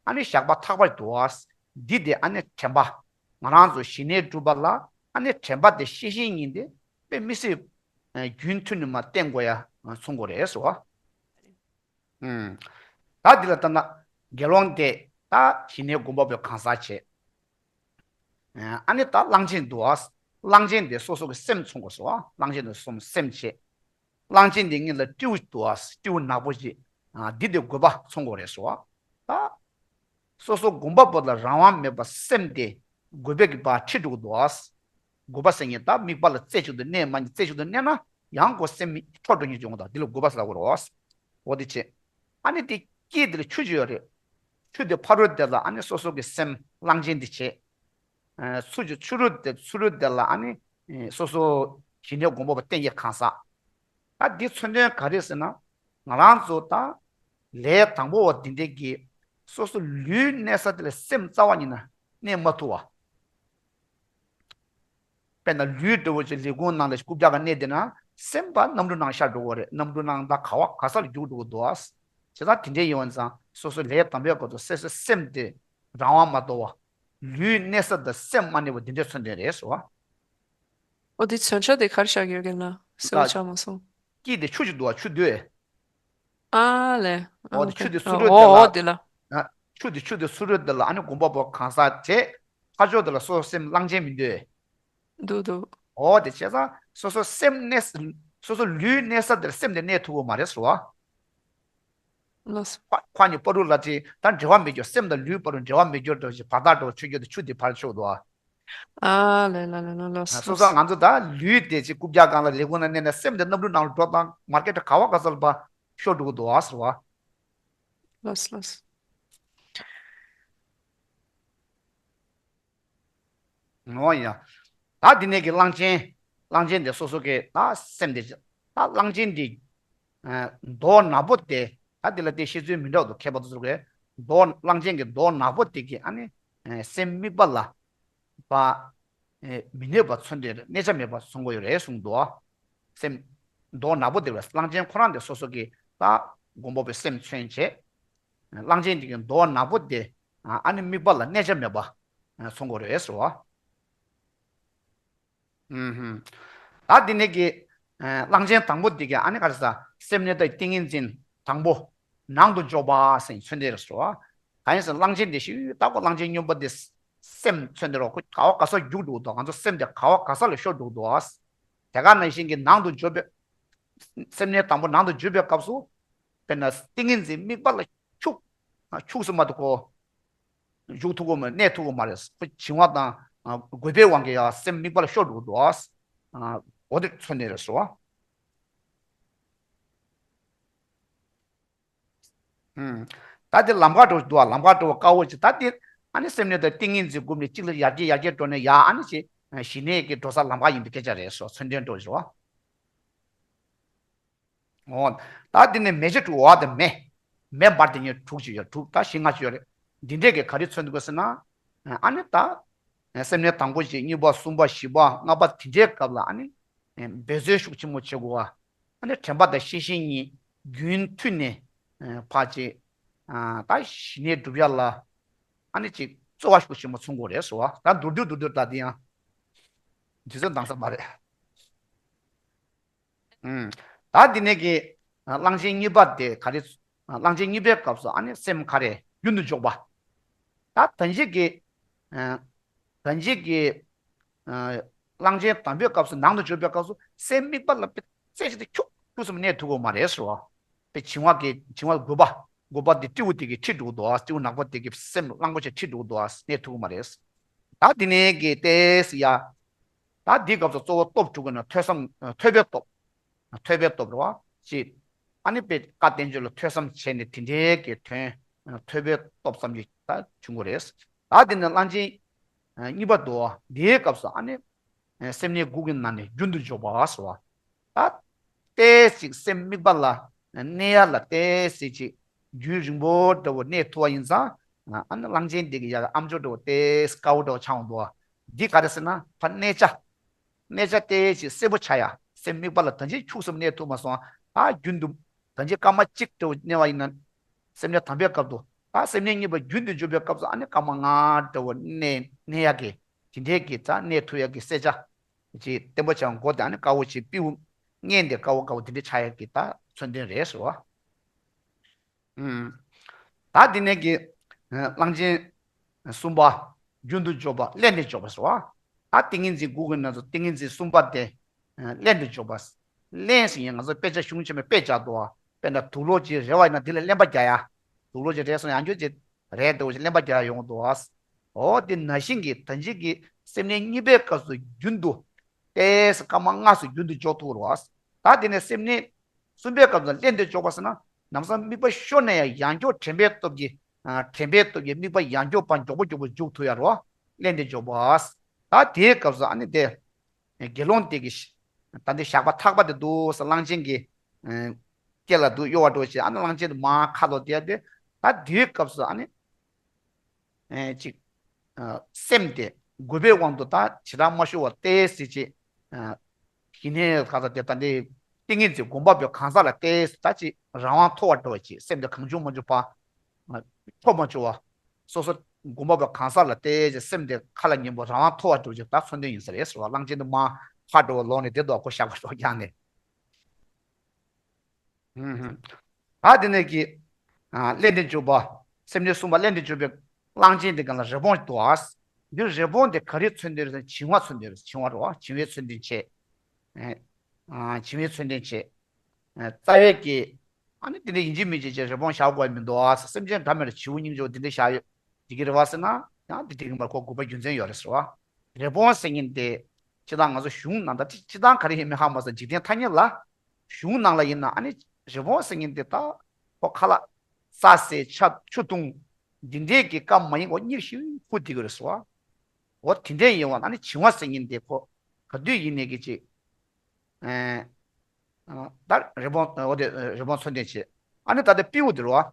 ཨ་ནི་ཞགས་པ་ཐག་པ་འདུག་ཨ། འདི་དེ་ཨ་ནི་དྲན་པ། ང་རང་ཚོ་ཞི་གནས་སྒྲུབ་པ་ལ་ཨ་ནི་དྲན་པ་དེ་ཤེས་བཞིན་ཡིན་ཏེ་དཔེ་མི་སྲིད་རྒྱུན་མཐུད་ནས་མ་བསྟེན་དགོས་ཡ་མཚོན་དགོས་རེད་ཟེར་བ། ཨུམ། ད་འདི་ལ་ལྟ་ན་དགེ་སློང་དེ་ད་ཞི་གནས་སྒོམ་པ་པོའི་གང་ཟག་བྱས། ཨ་ནི་ད་གླང་ཆེན་འདུག་ཨ། གླང་ཆེན་དེ་སོ་སོ་གི་སེམས་མཚོན་དགོས་ཟེར་བ། གླང་ཆེན་དེ་སོ་སོ་སེམས་བྱས། གླང་ཆེན་དེ་སྔོན་ལ་སྤྲེའུ་འདུག་ཨ། སྤྲེའུ་ནག་པོ་ཅིག་འདི་དེ་དགོས་པ་མཚོན་དགོས་རེད་ཟེར་བ། ད་སོ་སོ་སྒོམ་པ་པོ་ལ་རང་དབང་མེད་པ་སེམས་དེ་དགོས་པའི་གི་བ་ཁྲིད་འགྲོ་གི་འདུག་ཨ། དགོས་པ་ཟེར་མཁན་ད་དམིགས་པ་ལ་རྩེ་གཅིག་ཏུ་གནས་མ་རྩེ་གཅིག་ཏུ་གནས་ན་ཡང་ཁོ་སེམས་འཕྲོ་འགྲོ་མཁན་བྱུང་དང་འདི་ལ་དགོས་པ་ཟེར་དགོས་རེད་བ། འོ་དེ་བྱས། ཨ་ནི་དེ་དཀྱིལ་དེ་ལ་ཆུ་ཅིག་ཡོད་རེད། ཆུ་དེ་ཕ་རོལ་དེ་ལ་ཨ་ནི་སོ་སོ་གི་སེམས་གླང་ཆེན་དེ་བྱས། ཨ་ཆུ་ཅིག་ཆུ་རོལ་དེ་ཆུ་རོལ་དེ་ལ་ཨ་ནི་སོ་སོ་ཞི་གནས་སྒོམ་པ་པོ་བསྟེན་གྱི་གང་ཟག་ད་འདི་མཚོན་དོན་ག་རེ་ཟེར་ན། ང་རང་ཚོ་ད་ལས་དང་པོ་བ་འདི་འདྲའི་གི་སོ་སོ་ལུས་གནས་ས་དེ་ལ་སེམས་རྩ་བ་ཉིད་ནས་གནས་མ་ཐུབ་པ། དཔེར་ན་ལུས་འདྲ་བོ་ཅིག་ལས་ཁུངས་ནང་ལ་རྐུབ་བཀྱག་ག་གནས་བསྡད་ན་སེམས་པ་གནམ་གྲུ་ནང་ཤར་འགྲོ་གི་རེད། གནམ་གྲུ་ནང་ད་ག་བ་ག་ས་ལ་རྒྱུག་འགྲོ་གི་འདུག་ཨ། བྱས་ཙང་དེ་འདྲའི་ཡིན་པ་ཙང་སོ་སོ་ལས་དང་པོའི་སྐབས་སུ་སོ་སོའི་སེམས་དེ་རང་དབང་མ་ཐོབ་པ། ལུས་གནས་ས་དང་སེམས་མ་གནས་པ་འདི་འདྲའི་མཚོན་དོན་རེད་ཟེར་བ། ཨོ་དེ་མཚོན་བྱ་དེ་ག་རེ་བཞག་ཡོད་ཀྱི་ན་གསལ་པོ་ད་ཆགས་མ་སོང་། དཀྱིལ་དེ་ཆུ་ཅིག་འདུག་ཨ། ཆུ་འདུག་ཨེ། ཨ་ལས། ཨོ་དེ་ཆུ་དེ་སུ་རུད་དེ་ལ། ཨོ་དེ་ལ། ཨ་ཆུ་དེ་ཆུ་དེ་སུ་རུད་དེ་ལ་ཨ་ནི་སྒོམ་པ་པོ་གང་ཟག་བྱས། ཕར་ཕྱོགས་དེ་ལ་སོ་སོ་སེམས་གླང་ཆེན་མི་འདུག་ཨེ། འདུག་འདུག་ཨོ་དེ་བྱས་ཙང་སོ་སོ་སེམས་གནས་སོ་སོ་ལུས་གནས་ས་དེར་སེམས་དེ་གནས་ཐུབ་ཀྱི་མ་རེད་ཟེར་བ། ལགས་སོ། ཁ་ཁ་གཉིས་བར་དུ་ལ་དེ་ད་འབྲེལ་བ་མེད་རྒྱུ་སེམས་དང་ལུས་བར་དུ་འབྲེལ་བ་མེད་རྒྱུ་འདྲ་ཞིག་བར་ཐག་འགྲོ་ཆོད་རྒྱུ་དེ་ཆུ་དེ་ཕར་ཕྱོགས་འདུག་ཨ། ཨ་ལས་ལ་ལ་ལ་ལ་ལ། སོ་སོ་ང་ཚོ་ད་ལུས་དེ་ཅིག་རྐུབ་བཀྱག་སྒང་ལ་ལས་ཁུངས་ན་གནས་ནས་སེམས་དེ་གནམ་གྲུ་ནང་ལ་འགྲོ་དང་མར་ཀེ་ཊི་ག་བ་ག་ས་ལ་ཕར་ཤོར་འགྲོ་གི་འདུག་ཨ་ཟེར་བ། ལགས་ལགས། ངོ་ཡ། ད་འདི་ནས་ཀྱི་གླང་ཆེན། གླང་ཆེན་དེ་སོ་སོ་གི་ད་སེམས་དེ་ད་གླང་ཆེན་འདི། མདོག་ནག་པོ་དེ་ད་འདི་ལ་དེ་བཤད་ཚུལ་མི་འདྲ་འདུག་མཁས་པ་ཚོ་ཚོ་གི་མདོག་གླང་ཆེན་གྱི་མདོག་ནག་པོ་དེ་གི་ཨ་ནི་སེམས་དམིགས་པ་ལ་བ། མི་གནས་པ་མཚོན་དེ་རེད། གནས་ཆ་མེད་པ་མཚོན་དགོས་ཡོད་རེད་གསུངས་འདུག་ཨ། སེམས་མདོག་ནག་པོ་དེ་བས་གླང་ཆེན་ཁོ་རང་དེ་སོ་སོ་གི་ད་མགོན་པོ་པའི་སེམས་མཚོན་བྱས། གླང་ཆེན་དེ་གི་མདོག་ནག་པོ་དེ་ཨ་ནི་དམིགས་པ་ལ་གནས་ཆ་མེད་པ་མཚོན་དགོས་རེད་ཟེར་བ། ཨུམ་ཧུམ། ད་འདི་ནས་ཀྱི་ཨ་གླང་ཆེན་དང་པོ་འདི་ག་ཨ་ནི་ག་རེ་ཟ། སེམས་གནས་དང་ཏིང་ངེ་འཛིན་དང་པོ་ནང་དུ་འཇོག་པ་ཟེར་མཚོན་དེ་རེད་ཟེར་བ། གང་ཡིན་ཟེར་གླང་ཆེན་འདི་ཞིག་ད་ཁོ་གླང་ཆེན་སྨྱོན་པ་འདི་སེམས་མཚོན་དེ་རོ། ཁོ་ག་བ་ག་ས་རྒྱུག་འགྲོ་འདུག་ང་ཚོ་སེམས་དེ་ག་བ་ག་ས་ལ་ཤོར་འགྲོ་འདུག་དེ་ག་ནང་བཞིན་གྱི་ནང་དུ་འཇོག་པའི་སེམས་གནས་དང་པོ་ནང་དུ་འཇུག་པའི་སྐབས་སུ། དཔེར་ན་ཏིང་ངེ་འཛིན་དམིགས་པ་ལ་འཁྱུག་འཁྱུག་སུ་མ་གཏོགས་ཁོ་འཇུག་ཐུབ་ཀྱི་མ་གནས་ཐུབ་ཀྱི་མ་རེད། ཁོ་བྱིང་བ་དང་རྒོད་པའི་དབང་གིས་ཡང་སེམས་དམིགས་པ་ལ་ཤོར་འགྲོ་གི་འདུག་འོ་དེ་མཚོན་ནི་རེད་ཟེར་བ། ད་དེ་ལམ་ཁ་འགྲོ་འདུག་ལམ་ཁ་འགྲོ་བ་དཀའ་བོ་ཅིག་ད་དེ་ཨ་ནི་སེམས་གནས་དང་ཏིང་ངེ་འཛིན་བསྒོམས་ནས་གཅིག་ལ་ཡར་རྒྱས་ཡར་རྒྱས་འགྲོ་ནས་ཡར་ཨ་ནི་ཅིག་ཞི་གནས་ཀྱི་འགྲོ་ས་ལམ་ཁ་ཡིན་པའི་སྐད་ཆ་རེད་ཟེར་བ། མཚོན་དོན་འགྲོ་ཟེར་བ། འོ། ད་འདི་ནས་མེ་ལྕེ་དྲུག་འོ་དེ་མེ། མེ་འབར་དེ་ཉིད་དྲུག་ཅིག་ཡོད་དྲུག་ད་བཞི་ལྔ་ཅིག་ཡོད་རེད། འདི་འདྲས་ཀྱི་ག་རེ་མཚོན་འདུག་ཟེར་ན། ཨ་ནི་ད། སེམས་གནས་དང་པོ་ཞིག་གཉིས་པ་གསུམ་པ་བཞི་པ་ལྔ་པ་དེ་འདྲའི་སྐབས་ལ་ཨ་ནི། འབད་རྩོལ་ཤུགས་ཆེན་པོ་བྱེད་དགོས་པ། ཨ་ནི་དྲན་པ་དང་ཤེས་བཞིན་གཉིས་རྒྱུན་མཐུད་ནས། ཕར་ཅིག་ད་ཞི་གནས་སྒྲུབ་ཡ་ལ། ཨ་ནི་ཅིག་རྩོལ་བ་ཤུགས་ཆེན་པོ་ཚུགས་དགོས་རེད་ཟེར་བ། ད་མདོར་བསྡུས་མདོར་བསྡུས་ད་འདི་ཡང་། དུས་ཚོད་འདང་ས་མ་རེད། ད་འདི་ནས་ཀྱི་གླང་ཆེན་གཉིས་པ་དེ་ག་རེ། གླང་ཆེན་གཉིས་པའི་སྐབས་སུ་ཨ་ནི་སེམས་ག་རེ་རྒྱུན་དུ་འཇོག་པ། ད་ད་གིན་གྱི། ད་གིན་གྱི། གླང་ཆེན་དང་པོའི་སྐབས་སུ་ནང་དུ་འཇུག་པའི་སྐབས་སུ་སེམས་དམིགས་པ་ལ་རྩེ་གཅིག་ཏུ་འཁྱུག་འཁྱུག་སེམས་གནས་ཐུབ་ཀྱི་མ་རེད་ཟེར་བ། དཔེ་བྱིང་བ་གི་བྱིང་བ་རྒོད་པ། རྒོད་པ་འདི་སྤྲེའུ་དེ་གི་ཁྲིད་འགྲོ་འདུག་སྤྲེའུ་ནག་པོ་དེ་གི་སེམས་གླང་པོ་ཆེ་ཁྲིད་འགྲོ་འདུག་གནས་ཐུབ་ཀྱི་མ་རེད། ད་འདི་ནས་ཀྱི་ཏེ་སི་ཡ། ད་འདིའི་སྐབས་སུ་གཙོ་བོ་སྟོབས་དྲུག་གི་ནང་ཐོས་བསམ་ཐོས་པའི་སྟོབས། ཐོས་པའི་སྟོབས་རེད་བ། ཅེས། ཨ་ནི་དཔེ་བཀའ་བསྟན་བཅོས་ལ་ཐོས་བསམ་བྱས་ནས་དེ་འདྲའི་གི་དོན། ཐོས་པའི་སྟོབས་ཙམ་གྱིས་ད་བྱུང་གི་རེད། ད་འདི་ནི་གླང་ཆེན། གཉིས་པ་འདུག་བ། འདིའི་སྐབས་སུ་ཨ་ནི། སེམས་གནས་དགུ་གི་ནང་ནས་རྒྱུན་དུ་འཇོག་པ་ཟེར་བ། ད། ཏོག་ཙམ་སེམས་དམིགས་པ་ལ་གནས་ཡ་ལ་ཏོག་ཙམ་ཅིག་རྒྱུན་རིང་པོ་འདྲ་བོ་གནས་ཐུབ་པ་ཡིན་ཙང་། ཨ་ནི་གླང་ཆེན་འདི་གི་ཡ་ཨ་མཆོག་འདྲ་བོ་ཏོག་ཙམ་དཀའ་བོ་འདྲ་བོ་ཆགས་འོང་འདུག་བ། འདི་ག་རེ་ཟེར་ན་ཕར་གནས་ཆ། གནས་ཆ་ཏོག་ཙམ་གསལ་པོ་ཆགས་ཡ། སེམས་དམིགས་པ་ལ་ད་གིན་འཁྱུག་སེམས་གནས་ཐུབ་མ་སོང་། ད་རྒྱུན་དུ་ད་གིན་སྐར་མ་གཅིག་འདྲ་བོ་གནས་པ་ཡིན་ན། སེམས་གནས་དང་པོའི་སྐབས་དུ་ད་སེམས་གནས་གཉིས་པ་རྒྱུན་དུ་འཇུག་པའི་སྐབས་སུ་ཨ་ནི་སྐར་མ་ལྔ་འདྲ་བོ་གནས་གནས་ཡ་གི། དེ་འདྲའི་གི་ད་གནས་ཐུབ་ཡ་གི་གསལ་ཆ། ཅིག་བརྟན་པོ་ཆགས་འགོ་དེ་ཨ་ནི་དཀར་བོ་ཅིག་སྤྲེའུ། བརྙན་དེ་དཀར་བོ་དཀར་བོ་དེ་འདྲའི་ཆགས་ཡ་གི་ད་མཚོན་དོན་རེད་ཟེར་བ། ཨུམ། ད་དེ་ནས་ཀྱི། ཨ་གླང་ཆེན། གསུམ་པ། རྒྱུན་དུ་འཇོག་པ་ལྷན་དུ་འཇོག་པ་ཟེར་བ། ད་ཏིང་ངེ་འཛིན་དགུ་གི་ནང་དུ་ཏིང་ངེ་འཛིན་གསུམ་པ་དེ། ཨ་ལྷན་དུ་འཇོག་པ། ལྷན་ཟེར་ཡིན་ང་ཚོ་དཔེ་ཆ་གཞུང་ཆེན་མོའི་དཔེ་བྱ་དུ་བ། དཔེར་ན་དུག་ལོག་ཅིག་རལ་བ་ཡིན་ན་དེ་ལ་ལྷན་པ་རྒྱག་ཡ། དུག་ལོག་ཅིག་རལ་སོང་ཡང་འགྱོ་ཅིག་རལ་འདྲ་བོ་ཅིག་ལྷན་པ་རྒྱག་ཡ་ཡོང་དུ་བ། འོ་དེ་ནང་བཞིན་གྱི་ད་གིན་གྱི་སེམས་གནས་གཉིས་པའི་སྐབས་སུ་རྒྱུན་དུ། ཏོག་ཙམ་སྐར་མ་ལྔ་སུ་རྒྱུན་དུ་འཇོག་ཐུབ་རོགས། ད་དེ་ནས་སེམས་གནས། གསུམ་པའི་སྐབས་སུ་ལྷན་དུ་འཇོག་པ་ཟེར་ན། ལམ་སང་དམིགས་པ་ཤོར་ནས་ཡང་ཡང་སྐྱོར་དྲན་པའི་སྟོབས་ཀྱིས། ཨ་དྲན་པའི་སྟོབས་ཀྱིས་དམིགས་པ་ཡང་སྐྱོར་བ་མགྱོགས་པོ་མགྱོགས་པོ་འཇུག་ཐུབ་ཡ་རོ། ལྷན་དུ་འཇོག་པ། ད་དེའི་སྐབས་སུ་ཨ་ནི་དེ། དགེ་སློང་དེ་གི། ད་འདི་ཞགས་པ་ཐག་པ་དེ་འདུག་ཟེར་གླང་ཆེན་གྱི། ཨ་སྐེ་ལ་འདུག་གཡོ་བ་འགྲོ་ཞེས་ཨ་ནི་གླང་ཆེན་དུ་མར་ཁ་ལོ་དེ་ཡ་དེ། ད་དེའི་སྐབས་སུ་ཨ་ནི། ཨེ་ཅིག་ཨ་སེམས་དེ་རྒོད་པའི་དབང་དུ་ད་ཇེ་དྲག་མ་ཤོར་བ་ཏོག་ཙམ་ཅིག་ཨ་ཞི་གནས་ག་ས་དེ་ད་འདི་ཏིང་ངེ་འཛིན་སྒོམ་པ་པོའི་གང་ཟག་ལ་ཏོག་ཙམ་ད་ཅིག་རང་དབང་ཐོབ་པ་འདྲ་བ་ཅིག་སེམས་དེ་གང་བྱུང་མ་བྱུང་བ་ཨ་འཕྲོ་མ་བྱུང་བ། སོ་སོ་སྒོམ་པ་པོའི་གང་ཟག་ལ་ཏོག་ཙམ་སེམས་དེ་ཁ་ལ་ཉན་པོ་རང་དབང་ཐོབ་པ་འདྲ་བ་ཅིག་ད་མཚོན་དོན་ཡིན་ས་རེད་ཟེར་བ། གླང་ཆེན་དུ་མར་ཕར་འགྲོ་བ་ལོག་ནས་དེ་དོག་ཁོ་ཞགས་པ་སོགས་རྒྱག་ནས། ཧུམ་ཧུམ། ད་དེ་ནས་ཀྱི། ཨ་ལྷན་དུ་འཇུག་པ། སེམས་གནས་གསུམ་པ་ལྷན་དུ་འཇུག་པའི་གླང་ཆེན་དེ་ག་ལ་རི་བོང་འདུག་ཨ། འདིར་རི་བོང་དེ་ག་རེ་མཚོན་དོན་རེད་ཟེར་ན་བྱིང་བ་མཚོན་དོན་རེད། བྱིང་བ་རེད་བ། བྱིང་བའི་མཚོན་དོན་བྱེད། ཨ་བྱིང་བའི་མཚོན་དོན་བྱེད། རྩ་བའི་ཀྱི། ཨ་ནི་དེ་འདྲ་ཡིན་གཅིག་མིན་གཅིག་ཅེས་རི་བོང་བཞག་དགོས་མི་འདུག་ཨ། སེམས་ཅན་འདྲ་མེད་ལ་བྱིའུ་སྙིང་རྗེ་བོ་དེ་འདྲ་བཞག་ཡོད། འགྲིག་གི་རེད་བ་ཟེར་ན་ཡང་དེ་འགྲིག་གི་མ་རེད། ཁོ་དགོས་པ་རྒྱུ་མཚན་ཡོད་རེད་ཟེར་བ། རི་བོང་ཟེར་མཁན་དེ་སྤྱིར་བཏང་ང་ཚོ་གཞུང་ནང་ད་སྤྱིར་བཏང་ག་རེ་ཡིན་མིན་ཧ་མ་སོང་། འཇིག་རྟེན་ཐ་སྙད་ལ། གཞུང་ནང་ལ་ཡིན་ན་ཨ་ནི་རི་བོང་ཟེར་མཁན་དེ་ད་ཁོ་ཁ་ལག་རྩྭ་ཟས་ཆ་ཆུ་བཏུང་འདི་འདྲས་ཀྱི་སྐབས་མ་ཡིན་ཁོ་གཉིད་ཤིག་ཁུག་བསྡད་ཀྱི་རེད་ཟེར་བ། འོ་དེ་འདྲས་ཡིན་བ་ན་ཨ་ནི་བྱིང་བ་ཟེར་མཁན་དེ་ཁོ་ག་དུས་ཡིན་ནས་ཀྱི་ཅིག་ཨ་ད་རི་བོང་འོ་དེ་རི་བོང་མཚོན་དོན་བྱེད། ཨ་ནི་ད་ལྟ་སྤྲེའུ་དེ་རེད་བ།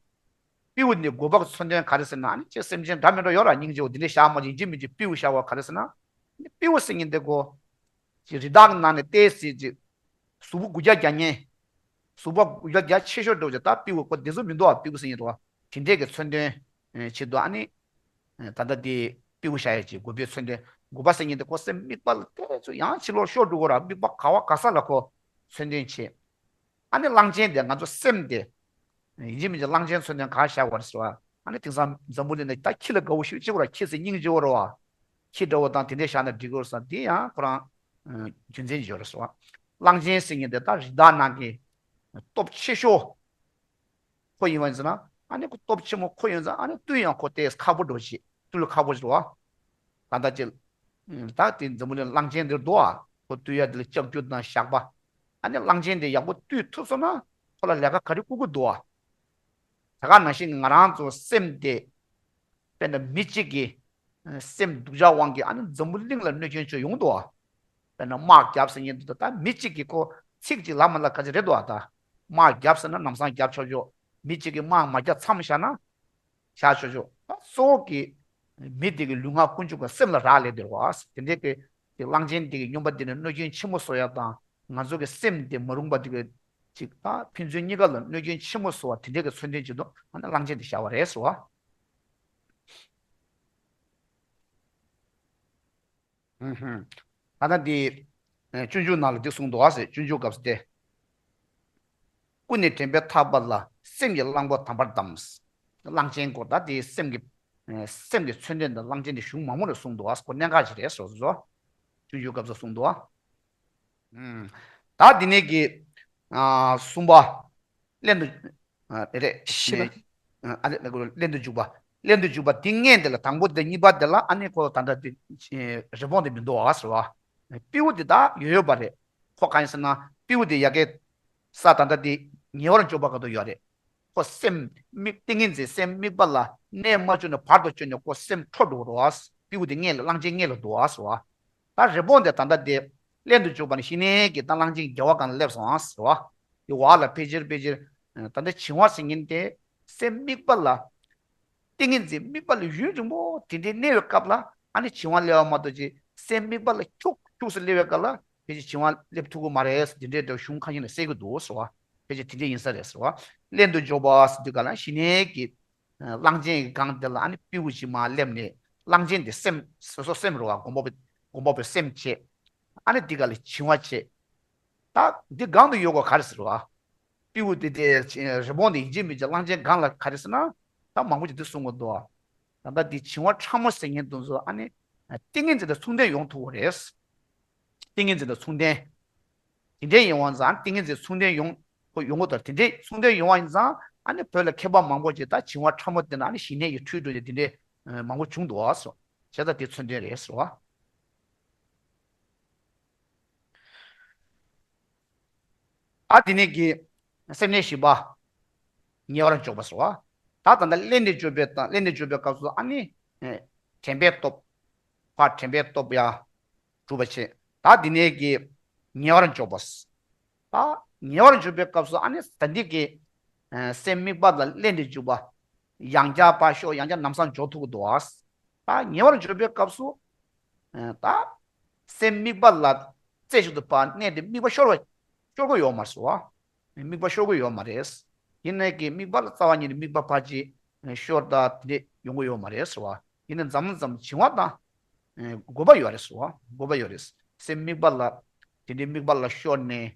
སྤྲེའུ་ནི་དགོས་པ་མཚོན་དོན་ག་རེ་ཟེར་ན་ཨ་ནི་ཅིག་སེམས་ཅན་འདྲ་མི་འདྲ་ཡོད་ར་སྙིང་རྗེ་བོ་འདི་འདྲས་བཞག་མ་ཡིན་གཅིག་མིན་གཅིག་སྤྲེའུ་བཞག་པ་ག་རེ་ཟེར་ན། སྤྲེའུ་ཟེར་མཁན་དེ་ཀོ་ཅིག་རི་དྭགས་ནང་ནས་ཏོག་ཙམ་ཅིག་གཟུགས་པོ་དགུ་རྒྱ་རྒྱག་མཁན། གཟུགས་པོ་དགུ་རྒྱ་རྒྱ་ཆེ་ཤོས་འདྲ་བོ་ཅིག་ད་སྤྲེའུ་ཀོ་དེ་ཚོ་མི་འདུག་ཨ། སྤྲེའུ་ཟེར་མཁན་འདྲ་བོ་དེ་འདྲས་ཀྱི་མཚོན་དོན་ཨེ་བྱེད་དུས་ཨ་ནི། ཨེ་ད་ལྟ་དེ་སྤྲེའུ་བཞག་ཡས་ཀྱི་དགུ་པའི་མཚོན་དོན། དགུ་པ་ཟེར་མཁན་དེ་ཀོ་སེམས་དམིགས་པ་ལ་ཏོག་ཙམ་ཡང་ཕྱི་ལོགས་ཤོར་འགྲོ་གི་ར། དམིགས་པ་ག་བ་ག་ས་ལ་ཁོ་མཚོན་དོན་བྱེད། ཨ་ནི་གླང་ཆེན་དེ་ང་ཚོ་སེམས་དེ། ཡིན་གཅིག་མིན་གཅིག་གླང་ཆེན་མཚོན་དོན་གང་བཞག་པ་རེད་ཟེར་བ། ཨ་ནི་དེང་སང་འཛམ་བུ་གླིང་ནས་ད་ཁྱི་ལ་དགའ་བོ་ཞེ་པོ་ཅིག་ཡོད་ར། ཁྱི་ཟེར་སྙིང་རྗེ་བོ་ར་བ། ཁྱི་འདྲ་བོ་དང་དེ་འདྲས་བཞག་ན་འགྲིག་གི་རེད་ཟེར། དེ་ཡང་ཁོ་རང་རྒྱུ་མཚན་ཡོད་རེད་ཟེར་བ། གླང་ཆེན་ཟེར་མཁན་དེ་ད་རི་དྭགས་ནང་གི་སྟོབས་ཆེ་ཤོས་ཁོ་ཡིན་པ་ཡིན་ཟེར་ན། ཨ་ནི་ཁོ་སྟོབས་ཆེན་མོ་ཁོ་ཡིན་ཙང་ཨ་ནི་བཏུལ་ཡང་ཁོ་ཏོག་ཙམ་ཁག་པོ་འདྲ་བོ་ཞིག་བཏུལ་ཁག་པོ་ཞིག་རེད་བ། ད་ལྟ་ཅི། ད་དེ་འཛམ་བུ་གླིང་གླང་ཆེན་འདིར་འདུག་ཨ། ཁོ་བཏུལ་ཡ་དེ་ལ་ལྕགས་ཀྱུ་དང་ཞགས་པ། ཨ་ནི་གླང་ཆེན་དེ་ཡག་པོ་བཏུལ་ཐུབ་སོང་ན་ཁོ་ལ་ལས་ཀ་ག་རེ་བསྐུར་གི་འདུག་ཨ། ད་ག་ནང་བཞིན་ང་རང་ཚོ་སེམས་དེ། དཔེར་ན་མི་གཅིག་གི་སེམས་སྡུག་ཅག་དབང་གིས་ཨ་ནི་འཛམ་བུ་གླིང་ལ་གནོད་སྐྱོན་བྱུང་ཡོང་འདུག་ཨ། དཔེར་ན་དམག་བརྒྱབ་ཟེར་མཁན་འདུག་ད་མི་གཅིག་གིས་ཁོ་ཚིག་གཅིག་ལབ་མ་ལབ་ག་ཅི་རེད་འདུག་ཨ། ད་དམག་བརྒྱབ་ཟེར་ན་ལམ་སང་བརྒྱབ་ཆོག་ཆོག་མི་གཅིག་གིས་དམག་མ་བརྒྱབ་མཚམས་བཞག་ན། བཞག་ཆོག་ཆོག་ད་གཙོ་བོ་གི་མི་དེ་གི་ལུས་ངག་ཀུན་འབྱུང་གི་སེམས་ལ་རག་ལས་དེ་རེད་བ། དེ་འདྲའི་གི་དེ་གླང་ཆེན་དེ་གི་སྨྱོན་པ་དེ་ནི་གནོད་སྐྱོན་ཆེན་པོ་བཟོ་ཡ་དང་། ང་ཚོ་གི་སེམས་དེ་མ་རུངས་པ་དེ་གི་ཅིག་ད་ཕན་ཚུན་གཉིས་ཀ་ལ་གནོད་སྐྱོན་ཆེན་པོ་བཟོ་བ་དེ་འདྲའི་གི་མཚོན་དོན་ཅིག་འདུག་ཨ་ནི་གླང་ཆེན་དེ་བཞག་པ་རེད་ཟེར་བ། ཨུ་ཧུམ། ད་ལྟ་འདི། ཨེ་སྤྱོད་འཇུག་ནང་ལ་འདི་གསུངས་འདུག་ཨ་ཟེར། སྤྱོད་འཇུག་སྐབས་སུ་སྟེ། ཀུན་ནས་དྲན་པས་ཐག་པ་ལ། སེམས་ཀྱི་གླང་པོ་དམ་པར་བསྡམས། གླང་ཆེན་སྐོར་ད་དེའི་སེམས་ཀྱི། ཨེ་སེམས་ཀྱི་མཚོན་དོན་དང་གླང་ཆེན་དེ་གཞུང་མང་པོ་ལ་གསུངས་འདུག་ཨ། ཁོ་གནད་འགག་ཅིག་རེད་ཟེར་བ་སོ། སྤྱོད་འཇུག་སྐབས་སུ་གསུངས་འདུག་ཨ། ཨུམ། ད་འདི་ནས་ཀྱི། ཨ་གསུམ་པ། ལྷན་དུ། ཨ་རེད། བཞི་པ། ཨ་རེད། ལྷན་དུ་འཇུག་པ། ལྷན་དུ་འཇུག་པ་འདི་ལྔས་དེ་ལ་དང་པོ་དེ་གཉིས་པ་དེ་ལ་ཨ་ནི་ཁོ་ད་ལྟ་དེ། རི་བོང་དེ་མི་འདུག་ཨ་ཟེར་བ། སྤྲེའུ་དེ་ད་ཡོད་ཡོད་པ་རེད། ཁོ་གང་ཡིན་ཟེར་ན་སྤྲེའུ་དེ་ཡ་གི་ས་ད་ལྟ་དེ་ཉེ་བར་འཇོག་པ་ག་དུ་ཡོད་རེད། ཁོ་སེམས་དམིགས་ཏིང་ངེ་འཛིན་སེམས་དམིགས་པ་ལ་གནས་མ་བཅུག་ནས་བར་དུ་གཅོད་ནས་ཁོ་སེམས་འཕྲོ་འགྲོ་རོགས། སྤྲེའུ་དེ་སྔས་ལ་གླང་ཆེན་སྔས་ལ་འདུག་ཨ་ཟེར་བ། ད་རི་བོང་དེ་ད་ལྟ་དེ་ལྷན་དུ་འཇུག་པ་ནི་ཞི་གནས་ཀྱི་ད་གླང་ཆེན་དགེ་བ་གང་ལ་སླེབས་སོང་ཨ་ཟེར་བ། དེ་བ་ལ་ཕལ་ཆེར་ཕལ་ཆེར། ད་ལྟ་བྱིང་བ་ཟེར་མཁན་དེ་སེམས་དམིགས་པ་ལ། ཏིང་ངེ་འཛིན་དམིགས་པ་ལ་ཡུན་རིང་པོ་དེ་འདྲའི་གནས་པའི་སྐབས་ལ་ཨ་ནི་བྱིང་བ་སླེབས་པ་མ་གཏོགས་ཅིག་སེམས་དམིགས་པ་ལ་ཁྱུག་ཁྱུག་སུ་སླེབས་པའི་སྐབས་ལ་ཕལ་ཆེར་བྱིང་བ་སླེབས་ཐུབ་ཀྱི་མ་རེད། དེ་འདྲའི་འདྲ་གཞུང་ཁ་ཤས་ནས་གསལ་གྱི་འདུག་ཟེར་བ། ཕལ་ཆེར་དེ་འདྲ་ཡིན་ས་རེད་ཟེར་བ། ལྷན་དུ་འཇོག་པ་ཟེར་དུས་ག་ལ་ཞི་གནས་ཀྱི། གླང་ཆེན་གྱི་སྒང་དེ་ལ་ཨ་ནི་སྤྲེའུ་ཅིག་མར་སླེབས་ནས་གླང་ཆེན་དེ་སེམས་སོ་སོ་སེམས་རེད་བ། མགོན་པོ་པའི་མགོན་པོ་པའི་སེམས་བྱས། ཨ་ནི་འདི་ག་ལ་བྱིང་བ་བྱས། ད་འདི་སྒང་དུ་ཡོད་དགོས་ག་རེ་ཟེར་བ། སྤྲེའུ་དེ་དེ་རི་བོང་དེ་ཡིན་གཅིག་མིན་གཅིག་གླང་ཆེན་སྒང་ལ་ག་རེ་ཟེར་ན། ད་མང་པོ་ཅིག་འདི་གསུང་གི་འདུག་ད་ལྟ་འདི་བྱིང་བ་ཕྲ་མོ་ཟེར་མཁན་དེ་ཚོ་ཨ་ནི་ཏིང་ངེ་འཛིན་དང་མཚུངས་ལྡན་ཡོང་ཐུབ་པ་རེད། ཏིང་ངེ་འཛིན་དང་མཚུངས་ལྡན། དེ་འདྲའི་ཡིན་པ་ཙང་ཏིང་ངེ་འཛིན་མཚུངས་ལྡན་ཡོང་ཡོང་གི་འདུག་དེ་འདྲའི་མཚུངས་ལྡན་ཡོང་བ་ཡིན་ཙང་ཨ་ནི་བོད་ལ་མཁས་པ་མང་པོ་ཅིག་ད་བྱིང་བ་ཕྲ་མོ་དེ་ན་ཨ་ནི་ཞི་གནས་ཀྱི་འཁྲུལ་འགྲོ་ཅིག་དེ་འདྲའི་མང་པོ་བྱུང་འདུག་ཟེར། བྱས་ཙང་དེ་མཚོན་དོན་རེད་ཟེར་བ། ཨ་དེ་ནས་ཀྱི་སེམས་གནས་བཞི་པ། ཉེ་བར་འཇོག་པ་ཟེར་བ། ད་ད་ལྟ་ལྷན་དུ་འཇོག་པའི་དང་ལྷན་དུ་འཇོག་པའི་སྐབས་སུ་ཨ་ནི། དྲན་པའི་སྟོབས། ཕར་དྲན་པའི་སྟོབས་ཡ། གྲུབ་པ་བྱེད། ད་འདི་ནས་ཀྱི་ཉེ་བར་འཇོག་པ། ད་ཉེ་བར་འཇོག་པའི་སྐབས་སུ་ཨ་ནི་ད་འདི་གི་སེམས་དམིགས་པ་ལ་ལྷན་དུ་འཇུག་པ། ཡང་བསྐྱར་ཕར་ཤོར་ཡང་བསྐྱར་ལམ་སང་འཇོག་ཐུབ་ཀྱི་འདུག་བ། ད་ཉེ་བར་འཇོག་པའི་སྐབས་སུ། ད་སེམས་དམིགས་པ་ལ་རྩེ་གཅིག་ཏུ་ཕར་གནས་ཏེ་དམིགས་པ་ཤོར་བ་ཤོར་གྱི་ཡོད་མ་རེད་བ། དམིགས་པ་ཤོར་གྱི་ཡོད་མ་རེད། ཡིན་ནའི་ཀྱི་དམིགས་པ་ལ་རྩ་བ་ཉིད་ནས་དམིགས་པ་ཕར་ཅིག་ཤོར་ད་དེ་འདྲས་ཡོང་གི་ཡོད་མ་རེད་ཟེར་བ། ཡིན་ནའི་མཚམས་མཚམས་བྱིང་བ་དང་། དགོས་པ་ཡོད་རེད་ཟེར་བ། དགོས་པ་ཡོད་རེད། སེམས་དམིགས་པ་ལ། དེ་འདྲའི་དམིགས་པ་ལ་ཤོར་ནས།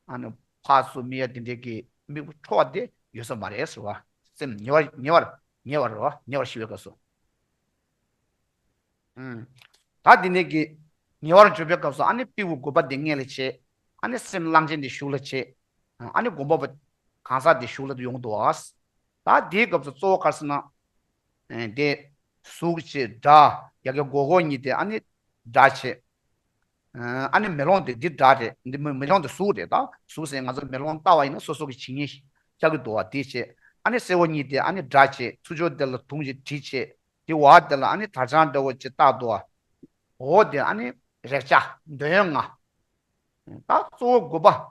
ཨ་ནི་ཕར་ཚུར་དམིགས་ཡ་དེ་འདྲས་ཀྱི་དམིགས་པ་འཕྲོ་བ་དེ་ཡོད་ས་མ་རེད་ཟེར་བ། སེམས་ཉེ་བར་ཉེ་བར་ཉེ་བར་རེད་བ། ཉེ་བར་ཞི་བའི་སྐབས་སུ། ཨུམ། ད་འདི་ནས་ཀྱི་ཉེ་བར་འཇོག་པའི་སྐབས་སུ་ཨ་ནི་སྤྲེའུ་དགོས་པ་དེ་སྔོན་ལ་བྱེད། ཨ་ནི་སེམས་གླང་ཆེན་དེ་གཞུག་ལ་བྱེད། ཨ་ནི་མགོན་པོ་པ་གང་ཟག་དེ་གཞུག་ལ་ཡོང་འདུག་ཨ། ད་དེའི་སྐབས་སུ་གཙོ་བོ་ག་རེ་ཟེར་ན། དེ་གཟུགས་བྱེད་སྒྲ་ཡ་གི་མགོ་སྐོར་གཉིས་དེ་ཨ་ནི་སྒྲ་བྱེད། ཨ་ནི་མེ་ལོང་དེ་འདི་སྒྲ་རེད། འདི་མེ་མེ་ལོང་དེ་གཟུགས་རེད། ད་གཟུགས་ཟེར་ང་ཚོ་མེ་ལོང་ལྟ་བ་ཡིན་ན་སོ་སོ་གི་བྱེད་ཉེས་ཤར་གི་འདུག་བ། དེ་བྱེད། ཨ་ནི་སེར་པོ་གཉིས་དེ་ཨ་ནི་སྒྲ་བྱེད། ཚུར་ཕྱོགས་དེ་ལ་དུང་ཞིག་དྲི་བྱེད། དེ་བ་དེ་ལ་ཨ་ནི་དར་དཔྱངས་འདྲ་བོ་ཅིག་བཏགས་འདུག་བ། འོ་དེ་ཨ་ནི་རེག་བྱ་འདོད་ཡོན་ལྔ། ད་གཙོ་བོ་དགོས་པ།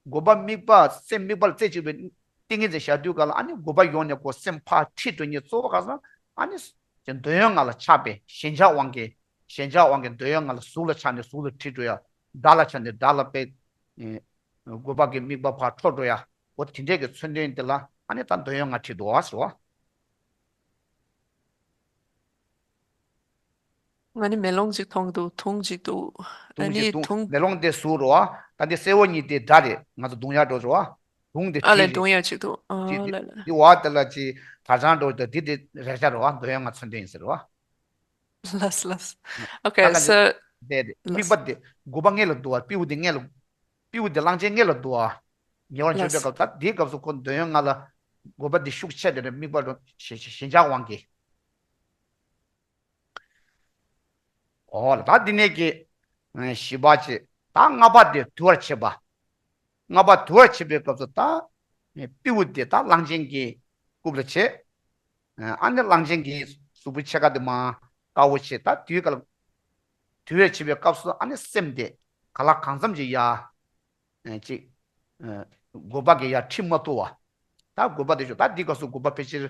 དགོས་པ་དམིགས་པ་སེམས་དམིགས་པ་ལ་རྩེ་གཅིག་པའི་ཏིང་ངེ་འཛིན་བཞག་དུས་ག་ལ་ཨ་ནི་དགོས་པ་ཡོང་ནས་ཁོ་སེམས་ཕར་ཁྲིད་འགྲོ་མཁན་གཙོ་བོ་ག་ཟེར་ན་ཨ་ནི། འདོད་ཡོན་ལྔ་ལ་ཆགས་པའི་ཞེན་ཆགས་དབང་གིས་ ཞེན་ཆགས་དབང་གིས་འདོད་ཡོན་ལྔ་ལ་གཟུགས་ལ་ཆགས་ནས་གཟུགས་ལ་འཁྲིད་འགྲོ་ཡ། སྒྲ་ལ་ཆགས་ནས་སྒྲ་ལ་དཔེ། ཨེ། རྒོད་པ་གི་དམིགས་པ་ཕར་འཕྲོ་འགྲོ་ཡ། འོ་དེ་འདྲས་ཀྱི་མཚོན་དོན་དེ་ལ་ཨ་ནི་ད་འདོད་ཡོན་ལྔ་བྲིས་འདུག་བ་ཟེར་བ། ང་ནི་མེ་ལོང་ཅིག་མཐོང་གི་འདུག་དུང་ཅིག་འདུག་ཨ་དུང་ཞིག་ནི་དུང་དུང་། མེ་ལོང་དེ་ཟུར་རོ། ད་འདི་སེར་བོ་གཉིས་དེ་སྒྲ་རེད། ང་ཚོ་དུང་ཡག་འགྲོ་རོ། དུང་དེ་ཨ་ལས་དྲི་རེད། དུང་ཡག་ཅིག་འདུག་ཨ་ཅི་དེ་ལ་ལ། འདི་བ་དེ་ལ་ཅི་དར་ཆང་འགྲོ་དེ་འདི་དེ་རེག་བྱ་རོ། འདོད་ཡོན་ལྔ་མཚོན་དོན་ཡིན་ཟེར་རོ། ལགས་ལགས། ཨོ་ཁེ་ད་ག་ས། དེ་དེ་དམིགས་ལགས། པ་དེ་དགུ་པ་སྔོན་ལ་འདུ་བ། སྤྲེའུ་དེ་སྔོན་ལ། སྤྲེའུ་དེ་གླང་ཆེན་སྔོན་ལ་འདུ་བ། ཉེ་བར་འཇོག་པའི་ལགས། སྐབས་ད་དེའི་སྐབས་སུ་ཁོ་འདོད་ཡོན་ལྔ་ལ་དགུ་པ་དེ་ཤུགས་ཆེ་དེ་ནས་དམིགས་པ་རུ་ཞེན་ཞེན་ཆགས་དབང་གིས། འོ་ལ་ད་འདི་ནས་ཀྱི་བཞི་པ་བྱས། ད་ལྔ་པ་དེ་དུལ་བར་བྱེད་པ། ལྔ་པ་དུལ་བར་བྱེད་པའི་སྐབས་སུ་ད་སྤྲེའུ་དེ་ད་གླང་ཆེན་གྱི་རྐུབ་ལ་བྱེད། ཨ་ནི་གླང་ཆེན་གྱི་གཟུགས་པོའི་ཕྱེད་ཀ་དེ་མར་དཀར་པོ་བྱེད། ད་དུས་ག་ལ་དུལ་བར་བྱེད་པའི་སྐབས་སུ་ཨ་ནི་སེམས་དེ་ག་ལ་གང་འཚམ་ཅིག་ཡ། ཨ་ཅིག་ཨ་རྒོད་པ་གིས་ཡར་ཁྲིད་མ་ཐུབ་པ། ད་རྒོད་པ་དེ་ཞུ་ད་འདི་སྐབས་སུ་རྒོད་པ་ཕལ་ཆེར་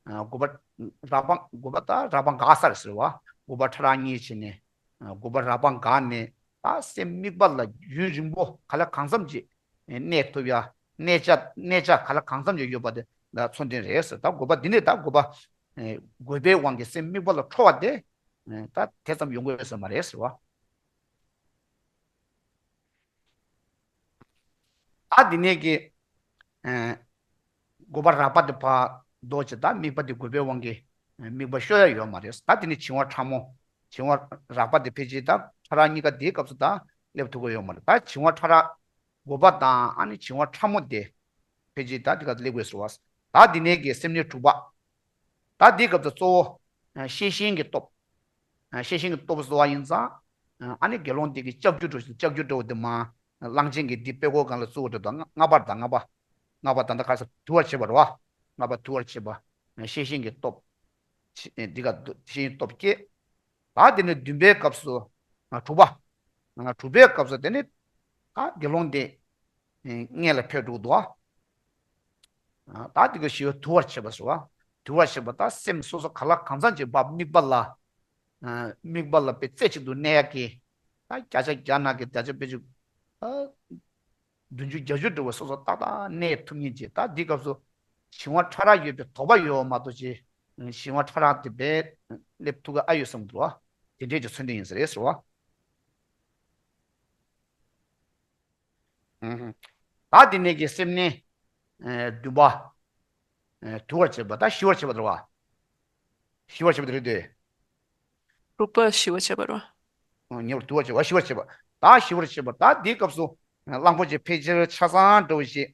ཨ་རྒོད་པ་རགས་པ་རྒོད་པ་ད་རགས་པ་འགག་ས་རེད་ཟེར་བ། རྒོད་པ་ཕྲ་རགས་གཉིས་བྱས་ནས་ཨ་རྒོད་པ་རགས་པ་འགག་ནས་ད་སེམས་དམིགས་པ་ལ་ཡུན་རིང་པོ་ག་ལ་གང་འཚམ་ཅིག་གནས་ཐུབ་ཡ། གནས་ཆ་གནས་ཆ་ག་ལ་གང་འཚམ་ཅིག་ཡོད་པ་དེ་ལ་མཚོན་དོན་རེད་ཟེར། ད་རྒོད་པ་འདི་ནས་ད་རྒོད་པ་ཨ་རྒོད་པའི་དབང་གིས་སེམས་དམིགས་པ་ལ་ཁྲོ་བ་དེ་ཨ་ད་དེ་ཙམ་ཡོང་གི་ཡོད་ས་མ་རེད་ཟེར་བ། ད་འདི་ནས་ཀྱི་ཨ་རྒོད་པ་རགས་པ་དེ་ཕར་ལྡོག་བྱས། ད་དམིགས་པ་དེ་རྒོད་པའི་དབང་གིས་ཨ་དམིགས་པ་ཤོར་ཡ་ཡོད་མ་རེད། ད་འདི་ནས་བྱིང་བ་ཕྲ་མོ། བྱིང་བ་རགས་པ་དེ་ཕལ་ཆེར་ད་ཕྲ་རགས་གཉིས་ཀ་དེའི་སྐབས་སུ་ད་སླེབས་ཐུབ་ཀྱི་ཡོད་མ་རེད། ད་བྱིང་བ་ཕྲ་རགས་རྒོད་པ་དང་ཨ་ནི་བྱིང་བ་ཕྲ་མོ་དེ་ཕལ་ཆེར་ད་དེ་ག་སླེབས་དགོས་ཟེར་བ། ད་འདི་ནས་ཀྱི་སེམས་ནི་དྲུག་པ། ད་འདིའི་སྐབས་སུ་གཙོ་བོ་ཨ་ཤེས་བཞིན་གྱི་སྟོབས། ཨ་ཤེས་བཞིན་གྱི་སྟོབས་བཟོ་བ་ཡིན་ཙང་། ཨ་ནི་དགེ་སློང་དེ་གི་ལྕགས་ཀྱུ་འགྲོ་ཞིང་ལྕགས་ཀྱུ་འགྲོ་བ་དེ་མ་གླང་ཆེན་གྱི་འདི་དཔྲལ་གོས་སྒང་ལ་བཙུགས་པ་འགྲོ་དང་ལྔ་པར་དང་ལྔ་པ། ལྔ་པ་ད་ལྟ་ག་ས་དུལ་བར་བྱེད་པ་རེད་བ། ལྔ་པ་དུལ་བར་བྱེད་པ། ཤེས་བཞིན་གྱི་སྟོབས། འདི་ག་ཤེས་བཞིན་སྟོབས་བསྐྱེད། ད་དེ་ནས་བདུན་པའི་སྐབས་སུ་ཨ་དྲུག་པ། ཨ་དྲུག་པའི་སྐབས་སུ་དེ་ནི་ད་དགེ་སློང་དེ། སྔོན་ལ་ཕེབས་འགྲོ་འདུག་ད་དེ་ག་ཞི་བ་དུལ་བར་བྱེད་པ་ཟེར་བ། དུལ་བར་བྱེད་པ་ད་སེམས་སོ་སོ་ག་ལ་གང་འཚམ་ཅིག་བབ་དམིགས་པ་ལ། དམིགས་པ་ལ་དཔེ་རྩེ་གཅིག་ཏུ་གནས་ཡག་གི། ད་བརྒྱ་ཆ་བརྒྱ་ནང་གི་བརྒྱ་ཆ་དཔེ་གཅིག་བདུན་ཅུ་བརྒྱད་ཅུ་འགྲོ་བ་སོ་སོ་ཏག་ཏག་གནས་ཐུབ་མཁན་ཅིག་ད་འདི་སྐབས་སུ་བྱིང་བ་ཕྲ་རགས་ཡོད་པའི་དོགས་པ་ཡོད་མ་གཏོགས་ཅིག་བྱིང་བ་ཕྲ་རགས་དེ་བས་སླེབས་ཐུབ་ཀྱི་ཨ་ཡོད་བསམ་འདུག་བ། དེ་འདྲས་ཀྱི་མཚོན་དོན་ཡིན་ས་རེད་ཟེར་བ། ཨུམ། ད་དེ་ནས་ཀྱི་སེམས་ནི་ཨེ་བདུན་པ། ཨེ་དུལ་བར་བྱེད་པ་ད་ཞི་བར་བྱེད་པ་དེ་རེད་བ། ཞི་བར་བྱེད་པ་དེ་རེད་དེ། དྲུག་པ་ཞི་བར་བྱེད་པ་རེད་བ། ཨ་ཉེ་བར་དུལ་བར་བྱེད་པ་ཞི་བར་བྱེད་པ། ད་ཞི་བར་བྱེད་པ་ད་འདིའི་སྐབས་སུ་གླང་པོ་ཆེ་ཕལ་ཆེར་ཆ་ཚང་འདྲ་བོ་ཞིག་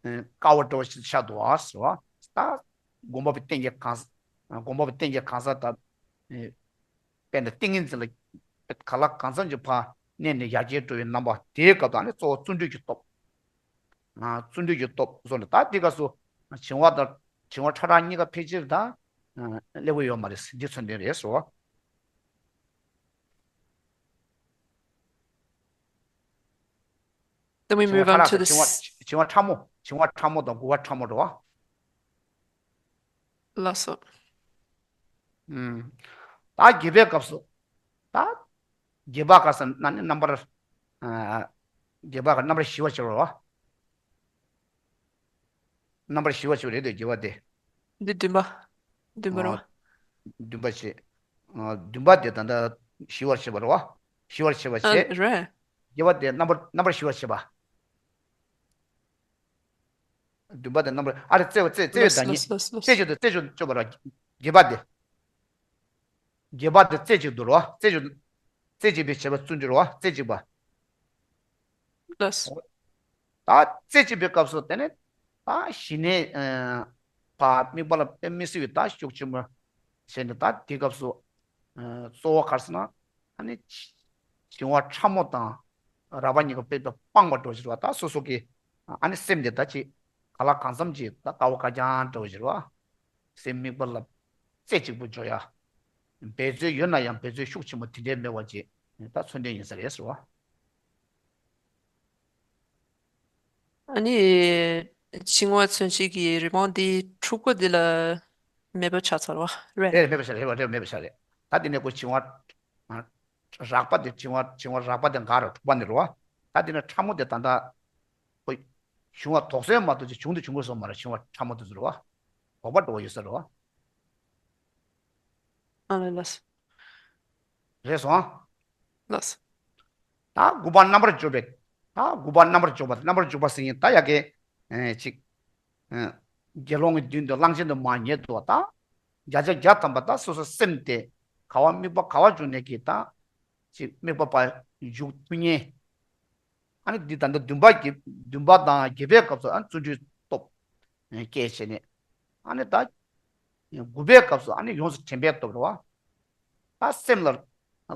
ཨེ་དཀར་བོ་འདྲ་བོ་ཞིག་ཆགས་འདུག་བ་ཟེར་བ། ད་སྒོམ་པ་པོའི་རྟེན་གྱི་གང་ཟག་སྒོམ་པ་པོའི་རྟེན་གྱི་གང་ཟག་ད་ཨེ་དཔེར་ན་ཏིང་ངེ་འཛིན་ལ་ག་ལ་གང་འཚམ་གྱི་ཕར་གནས་ནས་ཡར་རྒྱས་འགྲོ་བའི་རྣམ་པ་དེའི་སྐབས་དང་ནི་གཙོ་བོ་བརྩོན་འགྲུས་ཀྱི་སྟོབས། ཨ་བརྩོན་འགྲུས་ཀྱི་སྟོབས་བཟོ་ནས་ད་འདི་སྐབས་སུ་བྱིང་བ་དང་བྱིང་བ་ཕྲ་རགས་གཉིས་ཀ་ཕལ་ཆེར་ད་ཨ་སླེབས་ཀྱི་ཡོད་མ་རེད། འདི་མཚོན་དོན་རེད་ཟེར་བ། Then we བྱིང་བ་move on ཕྲ་རགས་to དང་བྱིང་བ this. བྱིང་བ་ཕྲ་མོ་བྱིང་བ་ཕྲ་མོ་དང་རྒོད་པ་ཕྲ་མོ་རེད་བ། ལགས་སོ། ཨུམ། ད་བརྒྱད་པའི་སྐབས་སུ། ད་བརྒྱད་པ་ག་ས་ན་ནི་རྣམ་པར། ཨ་བརྒྱད་པ་ག་རྣམ་པར་ཞི་བར་བྱེད་པ་རེད་བ། རྣམ་པར་ཞི་བར་བྱེད་པ་རེད་དེ་བརྒྱད་པ་དེ། འདི་བདུན་པ། བདུན་པ་རེད་བ། ཨ་བདུན་པ་བྱེད། ཨ་བདུན་པ་དེ་ད་ལྟ་ཞི་བར་བྱེད་པ་རེད་བ། ཞི་བར་བྱེད་པ་ཨ་བྱེད། རེད། བརྒྱད་པ་དེ་རྣམ་པར་རྣམ་པར་ཞི་བར་བྱེད་པ། བདུན་པ་དེ་རྣམ་པར་ཨ་རེ་བརྩེ་བ་བརྩེ་བརྩེ་བའི་ལགས་བདག་ཉིད། ལགས་ལགས། བརྩེ་གཅིག་ཏུ་བརྩེ་གཅིག་ཏུ་སྤྱོད་པ་ར། བརྒྱད་པ་དེ། བརྒྱད་པ་དེ་བརྩེ་གཅིག་ཏུ་རོ། བརྩེ་གཅིག་བརྩེ་གཅིག་པའི་བྱེད་པ་བརྩོན་འགྲུས་རོ། བརྩེ་གཅིག་པ། ལགས། ད་བརྩེ་གཅིག་པའི་སྐབས་སུ་དེ་ནི་ད་ཞི་གནས་ཨ་ཕར་དམིགས་པ་ལ་དཔེ་མི་སྲིད་པའི་ད་ཤུགས་ཆེན་པོ་བྱས་ནས་ད་དེའི་སྐབས་སུ་ཨ་གཙོ་བོ་ག་རེ་ཟེར་ན། ཨ་ནི་བྱིང་བ་ཕྲ་མོ་དང་རགས་པ་གཉིས་ཀ་དཔེ་སྤངས་པ་འདྲ་བོ་ཞིག་རེད་བ། ད་སོ་སོ་གི་ཨ་ནི་སེམས་དེ་ད་ཅིག་ག་ལ་གང་འཚམ་ཅིག་ད་དཀར་པོ་དཀར་རྐྱང་འདྲ་བོ་ཞིག་རེད་བ། སེམས་དམིགས་པ་ལ་རྩེ་གཅིག་པུ་འཇོག་ཡ། འབད་རྩོལ་ཡོད་ན་ཡང་འབད་རྩོལ་ཤུགས་ཆེན་པོ་དེ་འདྲའི་མེད་པ་ཅིག་ད་མཚོན་དོན་ཡིན་ས་རེད་ཟེར་བ། ཨ་ནི། བྱིང་བ་མཚོན་བྱེད་ཀྱི་རི་མོ་འདི་དྲུག་པ་འདི་ལ་མེད་པ་ཆགས་ཚར་བ་རེད། རེད་མེད་པ་ཆགས་རེད་བ། རེད་མེད་པ་ཆགས་རེད། ད་དེ་ནས་ཁོ་བྱིང་བ། རགས་པ་དེ་བྱིང་བ་བྱིང་བ་རགས་པ་དེ་འགག་རེད། དྲུག་པ་ནས་རེད་བ། ད་དེ་ནས་ཕྲ་མོ་དེ་ད་ལྟ་ཁོ་བྱུང་བ་དོགས་ཟོན་མ་གཏོགས་ཅིག་བྱུང་དུ་བྱུང་དགོས་སོ་མ་རེད། བྱིང་བ་ཕྲ་མོ་དེ་ཚོ་རེད་བ། དོགས་པ་འགྲོ་བ་ཡོད་ས་རེད་བ། ཨ་ལས། ལགས། རེད་སོང་ཨ། ལགས། ད་དགུ་པ་རྣམ་པར་འཇོག་པའི། ད་དགུ་པ་རྣམ་པར་འཇོག་པ་རྣམ་པར་འཇོག་པ་ཟེར་མཁན་ད་ཡ་གི། ཨེ་ཅིག་ཨེ། དགེ་སློང་གི་མདུན་དུ་གླང་ཆེན་དུ་མ་ཉལ་དུ་བ་ད། བརྒྱ་ཆ་བརྒྱ་ཐམ་པ་ད་སོ་སོ་སེམས་དེ་ག་བ་དམིགས་པ་ག་བ་བྱུང་ནས་ཀྱི་ད། ཅིག་དམིགས་པ་པ་འཇུག་ཐུབ་མཁན། ཨ་ནི་འདི་ད་ལྟ་བདུན་པ་བརྒྱད་བདུན་པ་དང་བརྒྱད་པའི་སྐབས་སུ་ཨ་བརྩོན་འགྲུས་སྟོབས་སྐྱེད་བྱས་ནས། ཨ་ནི་ད་དགུ་པའི་སྐབས་སུ་ཨ་ནི་ཡོངས་སུ་དྲན་པའི་སྟོབས་རེད་བ། ད་སེམས་ལ་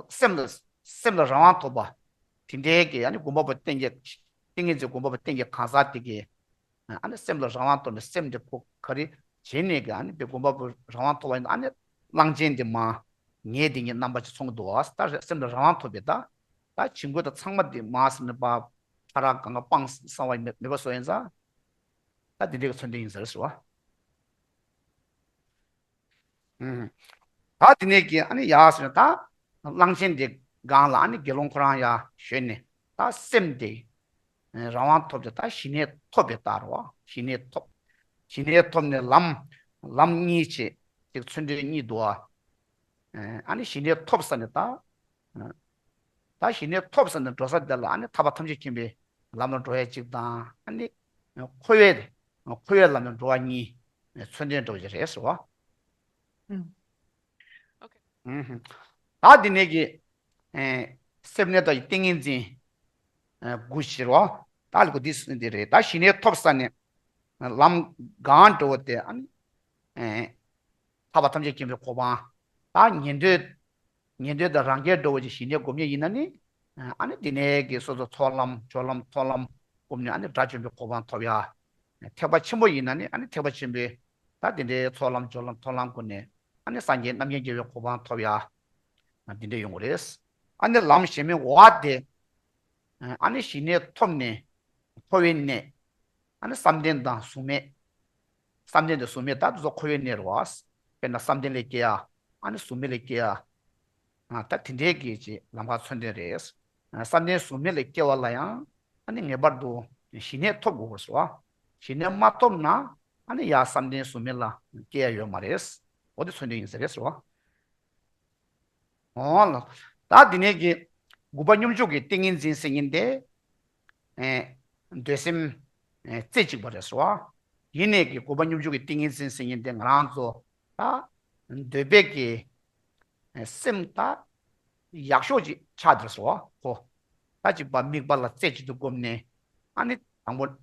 སེམས་ལ་སེམས་ལ་རང་དབང་ཐོབ་པ། དེ་འདྲའི་གི་ཨ་ནི་དགོངས་པ་པོ་བསྟན་རྒྱས་ཏིང་ངེ་འཛིན་དགོངས་པ་པོ་བསྟན་རྒྱས་གང་ཟག་དེ་གི། ཨ་ནི་སེམས་ལ་རང་དབང་ཐོབ་ནས་སེམས་དེ་ཁོ་ག་རེ་བྱས་ནས་ཀྱི་ཨ་ནི་དཔེ་དགོངས་པ་པོ་རང་དབང་ཐོབ་པ་ཡིན་ན་ཨ་ནི་གླང་ཆེན་དེ་མ་ངས་དེ་ངའི་རྣམ་པ་ཅིག་མཚོན་གྱི་འདུག་བ། ད་སེམས་ལ་རང་དབང་ཐོབ་པའི་ད་ད་བྱིང་རྒོད་དང་ཚང་མ་དེ་མ་ཟིན་ནས་པ་ཕ་རག་གང་ག་སྤངས་གསང་བ་མེད་པ་བཟོ་ཡིན་ཙང་། ད་དེ་འདྲའི་མཚོན་དོན་ཡིན་ཟེར་ཟེར་བ། ད་དེ་ནས་ཀྱི་ཨ་ནི་ཡག་ཟེར་ན་ད་གླང་ཆེན་དེ་སྒང་ལ་ཨ་ནི་དགེ་སློང་ཁོ་རང་ཡ་ཞོན་ནས་ད་སེམས་དེ་རང་དབང་ཐོབ་སྟེ་ད་ཞི་གནས་ཐོབ་པའི་རྟགས་རེད་བ། ཞི་གནས་ཐོབ། ཞི་གནས་ཐོབ་ནས་ལམ་ལམ་གཉིས་བྱས་ཅིག་མཚོན་དོན་གཉིས་འདུག་བ། ཨ་ནི་ཞི་གནས་ཐོབ་ས་ནས་ད། ད་ཞི་གནས་ཐོབ་ས་ནས་འགྲོ་ས་དེ་ལ་ཨ་ནི་ཐར་པ་ཐམས་ཅད་མཁྱེན་པའི་ལམ་ལ་འགྲོ་ཡ་གཅིག་དང་ཨ་ནི་འཁོར་བའི་འཁོར་བའི་ལམ་ལ་འགྲོ་བ་གཉིས་མཚོན་དོན་འགྲོ་གི་རེད་ཟེར་བ། ཨུམ། ཨོ་ཁེ། ཨུམ། ད་འདི་ནས་ཀྱི་ཨེ་སེམས་གནས་ལྟ་བའི་ཏིང་ངེ་འཛིན་ཨེ་དགུ་ཞེས་བ། ད་ལ་གོ་འདི་སུ་འདི་རེད། ད་ཞི་གནས་ཐོབ་ས་ནས་ལམ་གང་འགྲོ་བ་དེ་ཨ་ནི་ཨེ་ཐར་པ་ཐམས་ཅད་མཁྱེན་པའི་གོ་འཕང་། ད་ཉན་ཐོས་ཉན་ཐོས་དང་རང་རྒྱལ་འགྲོ་བ་ཅིག་ཞི་གནས་སྒོམ་ཉེ་ཡིན་ན་ནི། ཨ་ནི་དེ་ནས་ཀྱི་སོ་སོ་ཚོགས་ལམ་སྦྱོར་ལམ་མཐོང་ལམ་སྒོམ་ནས་ཨ་ནི་དགྲ་བཅོམ་པའི་གོ་འཕང་ཐོབ་ཡ། ཐེག་པ་ཆེན་པོ་ཡིན་ན་ནི་ཨ་ནི་ཐེག་པ་ཆེན་པོའི་ད་དེ་འདྲའི་ཚོགས་ལམ་སྦྱོར་ལམ་མཐོང་ལམ་སྒོམ་ནས་ཨ་ནི་སངས་རྒྱས་རྣམ་མཁྱེན་རྒྱལ་བའི་གོ་འཕང་ཐོབ་ཡ། དེ་འདྲ་ཡོང་གི་རེད། ཨ་ནི་ལམ་གཞན་མའི་འོག་དེ། ཨ་ནི་ཞི་གནས་ཐོབ་ནས། འཁོར་བའི་གནས། ཨ་ནི་བསམ་གཏན་དང་གཟུགས་མེད། བསམ་གཏན་དང་གཟུགས་མེད་ད་དེ་ཚོ་འཁོར་བའི་གནས་རེད་བ། དཔེར་ན་བསམ་གཏན་ལས་སྐྱེ་ཡ། ཨ་ནི་གཟུགས་མེད་ལས་སྐྱེ་ཡ། ཨ་ད་དེ་འདྲའི་གི་ཅིག་ལམ་ཁ་མཚོན་དོན་རེད། ཨ་བསམ་གཏན་གཟུགས་མེད་ལས་སྐྱེ་བ་ལ་ཡང་ཨ་ནི་ངེས་པར་དུ་ཞི་གནས་ཐོབ་དགོས་པར་ཟེར་བ། ཞི་གནས་མ་ཐོབ་ན་ཨ་ནི་ཡང་བསམ་གཏན་གཟུགས་མེད་ལ་སྐྱེ་ཡ་ཡོད་མ་རེད། འོ་དེ་མཚོན་དོན་ཡིན་ས་རེད་ཟེར་བ། འོ་ལགས། ད་འདི་ནས་ཀྱི་དགུ་པ་སྙོམས་འཇུག་གི་ཏིང་ངེ་འཛིན་ཟེར་མཁན་དེ། ཨེ། འདོད་སེམས། ཨེ། རྩེ་གཅིག་པ་རེད་ཟེར་བ། ཡིན་ནས་ཀྱི་དགུ་པ་སྙོམས་འཇུག་གི་ཏིང་ངེ་འཛིན་ཟེར་མཁན་དེ་ང་རང་ཚོ། ད། འདོད་པའི་ཀྱི། ཨེ། སེམས་ད། ཡག་ཤོས་ཅིག་ཆགས་འདུག་ཟེར་བ་ཁོ། ད་ཅིག་པ་དམིགས་པ་ལ་རྩེ་གཅིག་ཏུ་བསྒོམས་ནས། ཨ་ནི་དང་པོ།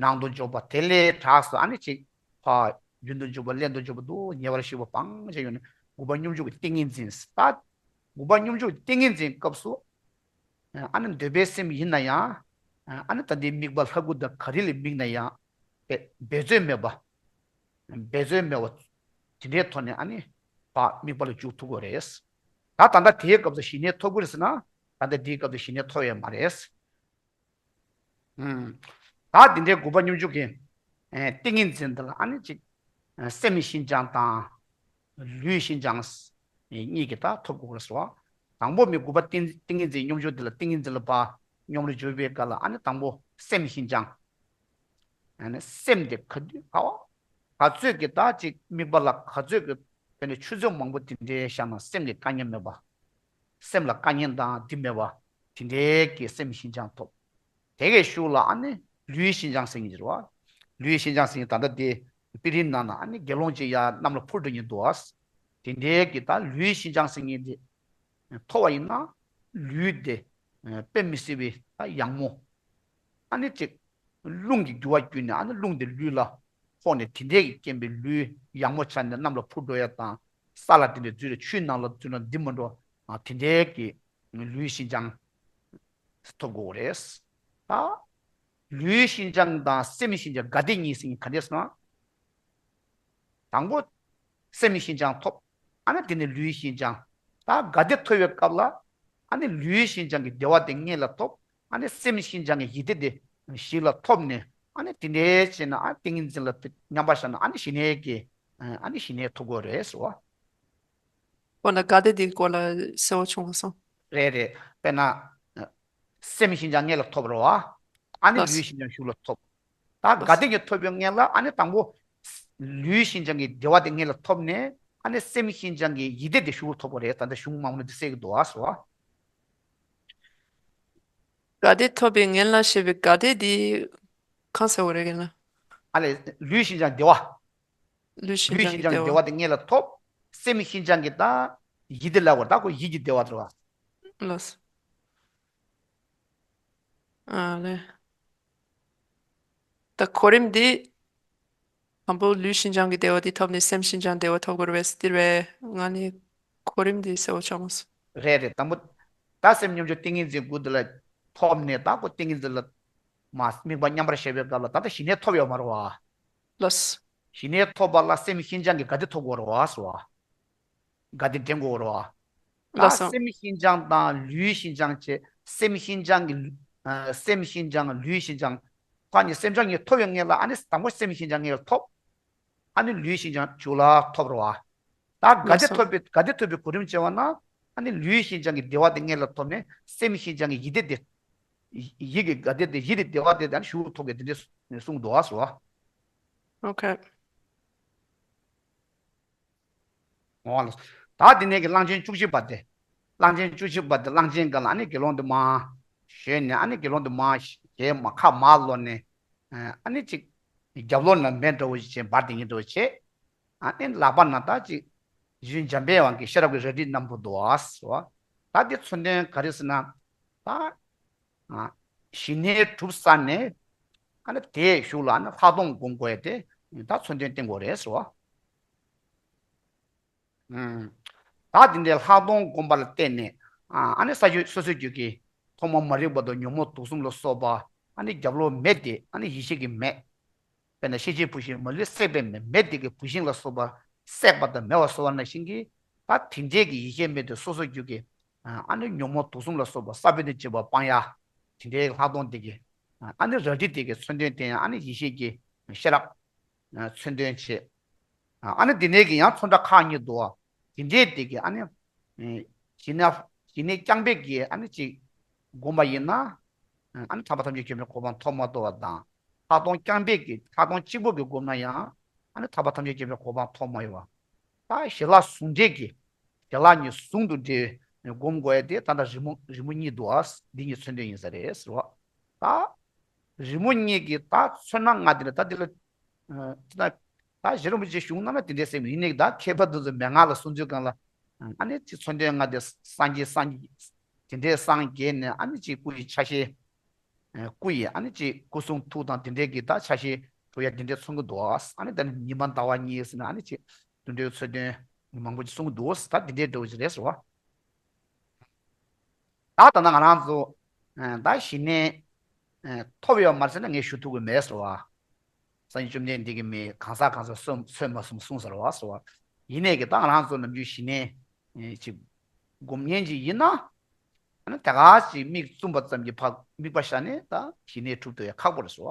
ནང་དུ་འཇོག་པ་དེ་ལས་དྲགས་སུ་ཨ་ནི་ཅིག་ཕ་རྒྱུན་དུ་འཇུག་པ་ལྷན་དུ་འཇུག་པ་འདུག་ཉེ་བར་ཞུགས་པ་སྤང་བྱས་ཡོད་ནས་དགུ་པ་སྙོམས་འཇུག་གི་ཏིང་ངེ་འཛིན། ད་དགུ་པ་སྙོམས་འཇུག་གི་ཏིང་ངེ་འཛིན་སྐབས་སུ། ཨ་ནི་འདོད་པའི་སེམས་ཡིན་ན་ཡང་། ཨ་ནི་ད་ལྟའི་དམིགས་པ་ལྷ་སྐུ་དང་ག་རེ་ལ་དམིགས་ན་ཡང་། འབད་འབད་རྩོལ་མེད་པ། འབད་རྩོལ་མེད་པ། དེ་འདྲའི་ཐོག་ནས་ཨ་ནི། ཕ་དམིགས་པ་ལ་འཇུག་ཐུབ་དགོས་རེད། ད་ད་ལྟ་དེའི་སྐབས་སུ་ཞི་གནས་ཐོབ་དགོས་རེད་ཟེར་ན། ད་ལྟ་དེའི་སྐབས་སུ་ཞི་གནས་ཐོབ་ཡོད་མ་རེད། ཨུམ། ད་འདི་འདྲའི་དགུ་པ་སྙོམས་འཇུག་གི། ཨེ། ཏིང་ངེ་འཛིན་འདི་ལ་ཨ་ནི་ཅིག་ཨེ། སེམས་ཤིན་སྦྱངས་དང་། ལུས་ཤིན་སྦྱངས། ཨེ། གཉིས་ཀྱིས་ད་ཐོབ་དགོས་ཟེར་བ། དང་པོ་མི་དགུ་པ་ཏིང་ཏིང་ངེ་འཛིན་སྙོམས་འཇུག་འདི་ལ་ཏིང་ངེ་འཛིན་ལ་ཕར་སྙོམས་ལ་འཇུག་པའི་སྐབས་ལ་ཨ་ནི་དང་པོ་སེམས་ཤིན་སྦྱངས། ཨ་ནི་སེམས་དེ་ག་དུས་ག་བ། ག་ཚོད་ཀྱི་ད་ཅིག་དམིགས་པ་ལ་ག་ཚོད་ཀྱི་དེ་ནས་ཆུ་ཚོད་མང་པོ་དེ་འདྲའི་བཞག་ན་སེམས་ཀྱི་དཀའ་ངལ་མེད་པ། སེམས་ལ་དཀའ་ངལ་དང་འདི་མེད་པ། དེ་འདྲའི་གི་སེམས་ཤིན་སྦྱངས་ཐོབ། དེ་གའི་ཤུགས་ལ་ཨ་ནི་ལུས་ཤིན་སྦྱངས་ཟེར་གྱི་རེད་བ། ལུས་ཤིན་སྦྱངས་ཟེར་གྱི་ད་ལྟ་དེ་པི་རིན་ནང་ན་ཨ་ནི་དགེ་སློང་ཅིག་ཡ་གནམ་ལ་འཕུར་འགྲོ་མཁན་འདུག་བ། དེ་འདྲའི་གི་ད་ལུས་ཤིན་སྦྱངས་ཟེར་གྱི་དེ་ཐོབ་པ་ཡིན་ན་ལུས་དེ་དཔེ་མི་སྲིད་པའི་ད་ཡག་མོ། ཨ་ནི་ཅིག་རླུང་གི་རྒྱུ་བ་བརྒྱུད་ནས་ཨ་ནི་རླུང་དེ་ལུས་ལ་ཕོག་ནས་དེ་འདྲའི་གི་རྐྱེན་པས་ལུས་ཡག་མོ་ཆགས་ནས་གནམ་ལ་འཕུར་འགྲོ་ཡ་དང་། ས་ལ་དེ་འདྲའི་འཛུལ་ནས་ཆུའི་ནང་ལ་འཛུལ་ན་འདི་མ་འགྲོ། ཨ་དེ་འདྲའི་གི་ལུས་ཤིན་སྦྱངས་ཐོབ་དགོས་རེད། ད་ལུས་ཤིན་སྦྱངས་དང་སེམས་ཤིན་སྦྱངས་དགའ་བདེ་གཉིས་ཟེར་ག་འདྲས་སོང་ན། དང་པོ་སེམས་ཤིན་སྦྱངས་ཐོབ། ཨ་ནི་དེ་ནས་ལུས་ཤིན་སྦྱངས། ད་དགའ་བདེ་ཐོབ་པའི་སྐབས་ལ་ཨ་ནི་ལུས་ཤིན་སྦྱངས་ཀྱི་བདེ་བ་དེ་སྔོན་ལ་ཐོབ། ཨ་ནི་སེམས་ཤིན་སྦྱངས་ཀྱི་ཡིད་བདེ་དེ་ཞིག་ལ་ཐོབ་ནས་ཨ་ནི་དེ་འདྲའི་བྱས་ན་ཨ་ཏིང་ངེ་འཛིན་ལ་མཉམ་པར་བཞག་ན་ཨ་ནི་ཞི་གནས་ཀྱི་ཨ་ནི་ཞི་གནས་ཐོབ་དགོས་རེད་ཟེར་བ། འོ་ན་དགའ་བདེ་འདིའི་སྐོར་ལ་གསལ་བོ་བྱུང་བ་སོང་། རེད་རེད། དཔེར་ན། སེམས་ཤིན་སྦྱངས་སྔོན་ལ་ཐོབ་རེད་བ། ཨ་ནི་ལགས། ལུས་ཤིན་སྦྱངས་གཞུག་ལ་ཐོབ། ད་དགའ་བདེ་གཉིས་ཐོབ་པའི་སྔོན་ལ་ཨ་ནི་དང་པོ། ལུས་ཤིན་སྦྱངས་ཀྱི་བདེ་བ་དེ་སྔོན་ལ་ཐོབ་ནས་ཨ་ནི་སེམས་ཤིན་སྦྱངས་ཀྱི་ཡིད་བདེ་དེ་གཞུག་ལ་ཐོབ་པ་རེད། ད་ལྟ་གཞུང་མང་པོ་ནས་དེ་གསལ་གྱི་འདུག་ཨ་སོ། དགའ་བདེ་ཐོབ་པའི་སྔོན་ལ་ཞེས་པའི་དགའ་བདེ་འདི་གང་ཟེར་བ་རེད་ཀྱི་ན། ཨ་ལས་ལུས་ཤིན་སྦྱངས་བདེ་བ། ལུས་ཤིན་ལུས་སྦྱངས་ཀྱི་ཤིན་སྦྱངས་ཀྱི་བདེ་བ། བདེ་བ་དེ་སྔོན་ལ་ཐོབ། སེམས་ཤིན་སྦྱངས་ཀྱི་ད་ཡིད་བདེ་ལབ་པ་ད་ཁོ་ཡིད་ཀྱི་བདེ་བ་དེ་རེད་བ། ལགས། ཨ་ལས། ད་གོ་རིམ་འདི། དང་པོ་ལུས་ཤིན་སྦྱངས་ཀྱི་བདེ་བ་འདི་ཐོབ་ནས་སེམས་ཤིན་སྦྱངས་བདེ་བ་ཐོབ་དགོས་རེད་པས་འདིར་བས་ང་ནི་གོ་རིམ་འདི་གསལ་བོ་ཆགས་མ་སོང་། རེད་རེད། དང་པོ། ད་སེམས་སྙོམས་འཇུག་ཏིང་ངེ་འཛིན་དགུ་འདི་ལ་ཐོབ་ནས་ད་ཁོ་ཏིང་ངེ་འཛིན་ལ་མ་དམིགས་པ་མཉམ་པར་བཞག་པའི་སྐབས་ལ་ད་ལྟ་ཞི་གནས་ཐོབ་ཡོད་མ་རེད་བ། ལགས། ཞི་གནས་ཐོབ་པ་ལ་སེམས་ཤིན་སྦྱངས་ཀྱི་དགའ་བདེ་ཐོབ་དགོས་རེད་བ་སོ། དགའ་བདེ་འདྲེན་དགོས་རེད་བ། ལགས་སོ། ད་སེམས་ཤིན་སྦྱངས་དང་ལུས་ཤིན་སྦྱངས་བྱས། སེམས་ཤིན་སྦྱངས་ཀྱི་ལུ། ཨ། སེམས་ཤིན་སྦྱངས་ལུས་ཤིན་སྦྱངས། ཁ་གཉིས་སེམས་སྦྱངས་གཉིས་ཐོབ་ཡོང་ངེས་ལ་ཨ་ནི་དང་པོ་སེམས་ཤིན་སྦྱངས་གཉིས་ལ་ཐོབ། ཨ་ནི་ལུས་ཤིན་སྦྱངས་གཞུག་ལ་ཐོབ་རེད་བ། ད་དགའ་བདེ། ལགས་སོ། ཐོབ་པའི་དགའ་བདེ་ཐོབ་པའི་གོ་རིམ་བྱས་པ་ན། ཨ་ནི་ལུས་ཤིན་སྦྱངས་ཀྱི་བདེ་བ་དེ་སྔོན་ལ་ཐོབ་ནས་སེམས་ཤིན་སྦྱངས་ཀྱི་ཡིད་བདེ་དེ། ཡིད་ཀྱི་དགའ་བདེ་དེ་ཡིད་ཀྱི་བདེ་བ་དེ་ཨ་ནི་གཞུག་ཐོབ་ཀྱི་དེ་འདྲའི་གསུངས་འདུག་བ་སོ། ཨོ་ཁེ། འོ་ལགས། ད་དེ་ནས་ཀྱི་གླང་ཆེན་བཅུ་གཅིག་པ་དེ། གླང་ཆེན་བཅུ་གཅིག་པ་དེ་གླང་ཆེན་སྒང་ལ་ཨ་ནི་དགེ་སློང་དེ་མར་བཞོན་ནས་ཨ་ནི་དགེ་སློང་དེ་མར་ཞལ་མར་ཁ་མར་ལོག་ནས། ཨ་ནི་ཅིག་རྒྱབ་ལོགས་ན་མེ་འདྲ་བོ་ཞིག་བྱས་འབར་དེ་ཉིད་འདྲ་བོ་བྱས། ཨ་ནི་ལག་པ་ན་ད་ཅིག་ཡིད་འཇམ་པའི་དབང་གིས་ཤེས་རབ་ཀྱི་རལ་གྲི་བསྣམས་པ་འདུག་བ་སོ། ད་དེ་མཚོན་དོན་ག་རེ་ཟེར་ན། ད། ཨ། ཞི་གནས་གྲུབ་ཚར་ནས། ཨ་ནི་དེའི་གཞུག་ལ་ཨ་ནི་ལྷག་མཐོང་སྒོམ་དགོས་ཡ་དེ་ད་མཚོན་དོན་བསྟན་དགོས་རེད་ཟེར་བ། ཨུམ། ད་དེ་འདྲའི་ལྷག་མཐོང་སྒོམ་པ་ལ་བརྟེན་ནས། ཨ། ཨ་ནི་ས་བཅུ་སོ་སོའི་རྒྱུད་ཀྱི་ཐོག་མ་མ་རིག་པ་དང་ཉོན་མོངས་དུག་གསུམ་ལ་སོགས་པ། ཨ་ནི་རྒྱབ་ལོགས་མེ་དེ་ཨ་ནི་ཡེ་ཤེས་ཀྱི་མེ། དཔེར་ན་ཤེལ་གྱི་བུད་ཤིང་མ་ལུས་བསྲེགས་པའི་མེ། མེ་དེ་གིས་བུད་ཤིང་ལ་སོགས་པ་བསྲེགས་པ་དང་མེ་བ་སོ་བ་ནང་བཞིན་གྱི། ད་དེ་འདྲའི་གི་ཡེ་ཤེས་མེ་དེ་སོ་སོ་རྒྱུད་ཀྱི། ཨ་ནི་ཉོན་མོངས་དུག་གསུམ་ལ་སོགས་པ་ས་བོན་དང་བཅས་པ་སྤང་ཡ། དེ་འདྲའི་ལྷག་མཐོང་དེ་གི། ཨ་ནི་རལ་གྲི་དེ་གི་མཚོན་དོན་དེ་ཡང་ཨ་ནི་ཡེ་ཤེས་ཀྱི་ཤེས་རབ། མཚོན་དོན་བྱེད། ཨ་ནི་དེ་ནས་གི་ཡང་མཚོན་ཕྲ་ཁག་གཉིས་འདུག་བ། དེ་འདྲའི་དེ་གི་ཨ་ནི། ཞི་གནས། ཞི་གནས་རྐྱང་པས་ཀྱི་ཨ་ནི་ཅིག་བསྒོམ་པ་ཡིན་ན། ཨ་ནི་ཐར་པ་ཐམས་ཅད་མཁྱེན་པའི་གོ་འཕང་ཐོབ་མ་ཐོབ་པ་དང་། ལྷག་མཐོང་རྐྱང་པས་ཀྱི་ལྷག་མཐོང་གཅིག་པོ་གི་བསྒོམ་ན་ཡང་། ཨ་ནི་ཐར་པ་ཐམས་ཅད་མཁྱེན་པའི་གོ་འཕང་ཐོབ་མ་ཡོང་བ། ད་ཞི་ལྷག་ཟུང་འབྲེལ་གྱི། ཞི་ལྷག་གཉིས་ཟུང་དུ་འབྲེལ་བའི་བསྒོམ་དགོས་ཡ་དེ་ད་ལྟ་རི་མོ་རི་མོ་གཉིས་འདུག་བ། འདི་གཉིས་མཚོན་དོན་ཡིན་ས་རེད་ཟེར་བ། ད། རི་མོ་གཉིས་ཀྱི་ད་ཚོན་སྣ་ལྔ་དེ་ལ་ད་དེ་ལ། ཨ། ད་ད་གཞི་རིན་པོ་ཆེ་གཞུང་ནང་ན་དེ་འདྲའི་སེམས་ཡིན་ནའི་ད་མཁས་པ་དེ་ཚོ་མན་ངག་ལ་གསུང་ཚུལ་སྒང་ལ། ཨ་ནི་ཅིག་མཚོན་དོན་ལྔ་དེ་སངས་རྒྱས་སངས་རྒྱས། དེ་འདྲའི་སངས་རྒྱས་ནས་ཨ་ནི་ཅིག་སྐུ་ཡི་ཆ་ཤས། ཨ། སྐུ་ཡི་ཨ་ནི་ཅིག་སྐུ་གསུང་ཐུགས་དང་དེ་འདྲའི་གི་ད་ཆ་ཤས་གྲུབ་ཡ་དེ་འདྲའི་མཚོན་གི་འདུག་ཨ། ཨ་ནི་ད་ནི་ཉི་མ་ཟླ་བ་གཉིས་ཟེར་ན་ཨ་ནི་ཅིག་དེ་འདྲའི་མཚོན་དོན་མང་པོ་ཅིག་གསུང་གི་འདུག་ད་དེ་འདྲའི་འདྲ་བོ་ཅིག་རེད་ཟེར་བ། ད་ད་ལྟ་ང་རང་ཚོ། ཨ། ད་ཞི་གནས། ཨ། ཐོབ་ཡོད་མ་རེད་ཟེར་ན་ངས་ཞུ་ཐུབ་ཀྱི་མེད་ཟེར་བ། སངས་རྒྱས་བཅོམ་ལྡན་འདས་ཀྱིས་མི་གང་ཟག་གང་ཟག་གསོད་གསོད་མ་གསུངས་གསུངས་ཟེར་བ་ཟེར་བ། ཡིན་ནའི་གི་ད་ང་རང་ཚོ་ནམ་རྒྱུན་ཞི་གནས་ཅིག་སྒོམ་མཁན་ཅིག་ཡིན་ན། ཨ་ནི་དེ་ག་ཅིག་མིག་བཙུམ་པ་ཙམ་གྱིས་ཕར་དམིགས་པ་བཞག་ནས་ད་ཞི་གནས་གྲུབ་ཐུབ་ཡ་ཁག་པོ་རེད་ཟེར་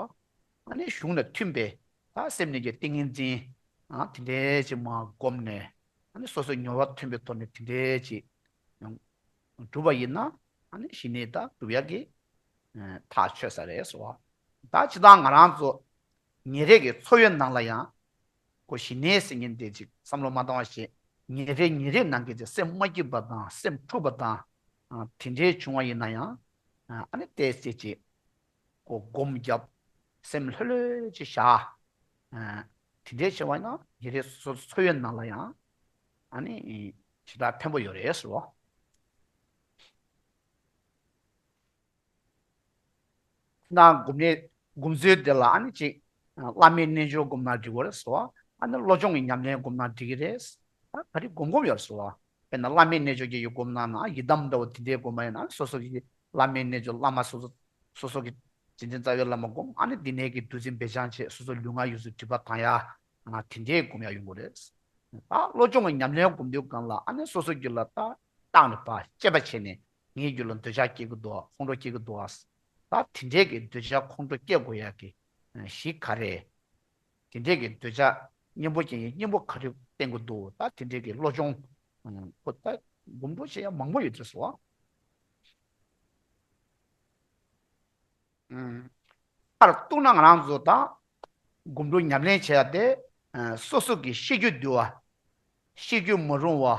བ། ཨ་ནི་གཞུང་ལ་མཐུན་པའི་ད་སེམས་ནས་ཀྱི་ཏིང་ངེ་འཛིན། ཨ། དེ་འདྲའི་ཅིག་མར་བསྒོམས་ནས། ཨ་ནི་སོ་སོའི་མྱོང་བ་མཐུན་པའི་ཐོག་ནས་དེ་འདྲའི་ཅིག་ཡང་སྒྲུབ་པ་ཡིན་ན། ཨ་ནི་ཞི་གནས་ད་སྒྲུབ་ཡག་གི་ཐག་ཆོད་ས་རེད་ཟེར་བ། ད་ཇི་ལྟར་ང་རང་ཚོ་ཉིན་རེ་གི་འཚོ་བའི་ནང་ལ་ཡང་ཁོ་ཞི་གནས་ཟེར་མཁན་དེ་ཅིག་བསམ་བློ་མ་བཏང་བ་བྱས། ཉིན་རེ་ཉིན་རེ་ནང་གི་ཅིག་སེམས་མ་སྐྱིད་པ་དང་སེམས་འཁྲུགས་པ་དང་། ཨ། དེ་འདྲའི་བྱུང་བ་ཡིན་ན་ཡང་། ཨ་ནི་ཏོག་ཙམ་ཅིག་ཁོ་སྒོམ་རྒྱབ། སེམས་ལྷོད་ལྷོད་ཅིག་བཞག། ཨ། དེ་འདྲའི་བྱས་པ་ཡིན་ན་ཉིན་རེའི་སོ་སོའི་འཚོ་བའི་ནང་ལ་ཡང་། ཨ་ནི་ཞེ་དྲག་ཕན་པོ་ཡོད་རེད་ཟེར་བ། ནང་སྒོམ་ནས་སྒོམ་ཚུལ་དེ་ལ་ཨ་ནི་ཅིག་བླ་མའི་རྣལ་འབྱོར་སྒོམ་ན་འགྲིག་གི་རེད་ཟེར་བ། ཨ་ནི་བློ་སྦྱོང་གི་ཉམས་ལེན་སྒོམ་ན་འགྲིག་གི་རེད། ད་ག་རེ་སྒོམ་སྒོམ་ཡོད་ཟེར་བ། དཔེར་ན་བླ་མའི་རྣལ་འབྱོར་གྱི་ཡི་སྒོམ་ན་ན་ཡི་དམ་འདྲ་བོ་དེ་འདྲའི་སྒོམ་པ་ཡིན་ན་སོ་སོ་གི་བླ་མའི་རྣལ་འབྱོར་བླ་མ་སོ་སོ། སོ་སོ་གི་རྗེས་འཛིན་རྩ་བའི་བླ་མ་སྒོམ། ཨ་ནི་འདི་ནས་ཀྱི་བདུད་རྩི་འབེད་སྦྱང་བྱེད། སོ་སོ་ལུས་ངག་ཡིད་གསུམ་སྒྲིབ་པ་དག་ཡ། ཨ། དེ་འདྲའི་སྒོམ་ཡ་ཡོང་གི་རེད། ད་བློ་སྦྱོང་གི་ཉམས་ལེན་སྒོམ་དུས་སྒང་ལ་ཨ་ནི་སོ་སོ་རྒྱུད་ལ་ད་བརྟག་ནས་ཕར་དཔྱད་པ་བྱས་ནས་ངའི་རྒྱུད་ལ་འདོད་ཆགས་སྐྱེ་གི་འདུག་ཁོང་ཁྲོ་སྐྱེ་གི་འདུག་ད་དེ་འདྲའི་གི་འདོད་ཆགས་ཁོང་ཁྲོ་སྐྱེ་དགོས་ཡ་གི་གཞི་ག་རེ། དེ་འདྲའི་གི་འདོད་ཆགས་གཉེན་པོ་ཅན་གྱི་གཉེན་པོ་ག་རེ་བསྟེན་དགོས་འདུག་ད་དེ་འདྲའི་གི་བློ་སྦྱོང་ ཁོ་ད་སྒོམ་སྒྲུབ་བྱེད་ཡ་མང་པོ་ཡོད་དུས་སོ། ཨུམ། མཐར་གཏུགས་ན་ང་རང་ཚོ་ད་སྒོམ་སྒྲུབ་ཉམས་ལེན་བྱེད་ཡ་དེ། ཨ། སོ་སོ་གི་ཤེས་རྒྱུད་འདུལ་བ། ཤེས་རྒྱུད་མ་རུང་བ།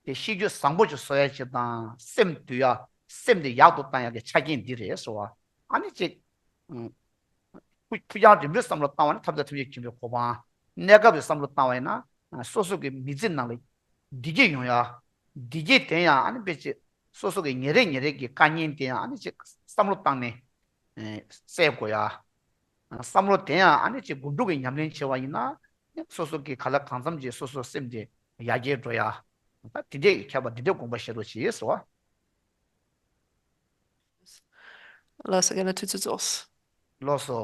དེ་ཤེས་རྒྱུད་བཟང་པོ་ཅིག་བཟོ་ཡ་ཅིག་དང་སེམས་འདུལ་ཡ། སེམས་དེ་ཡག་ཏུ་བཏང་ཡ་གི་ཆ་རྐྱེན་འདི་རེད་ཟེར་བ། ཨ་ནི་ཅིག་ཨུམ། ཕུགས་ཕུགས་རྒྱང་རིང་པོའི་བསམ་བློ་བཏང་བ་ན་ཐབས་དང་ཐབས་ཤེས་མཁྱེན་པའི་གོ་འཕང་། གནས་སྐབས་ཀྱི་བསམ་བློ་བཏང་བ་ཡིན་ན་སོ་སོ་གི་མི་ཚེ་ནང་ལ་བདེ་སྐྱིད་ཡོང་ཡ། བདེ་སྐྱིད་དེ་ཡང་ཨ་ནི་དཔེ་ཅིག་སོ་སོ་གི་ཉིན་རེ་ཉིན་རེ་གི་དཀའ་ངལ་དེ་ཡང་ཨ་ནི་ཅིག་བསམ་བློ་བཏང་ནས་ཨེ་སེལ་དགོས་ཡ། བསམ་བློ་དེ་ཡང་ཨ་ནི་ཅིག་སྒོམ་སྒྲུབ་ཀྱི་ཉམས་ལེན་བྱེད་པ་ཡིན་ན་སོ་སོ་གི་ག་ལ་གང་འཚམ་ཅིག་སོ་སོ་སེམས་དེ་ཡར་རྒྱས་འགྲོ་ཡ། ད་དེ་འདྲའི་མཁས་པ་དེ་འདྲའི་དགོངས་པ་བཞེས་རོགས་བྱེད་ཟེར་བ། ལགས་སོ། ཡང་ན་དུས་ཚོད་རྫོགས། ལགས་སོ།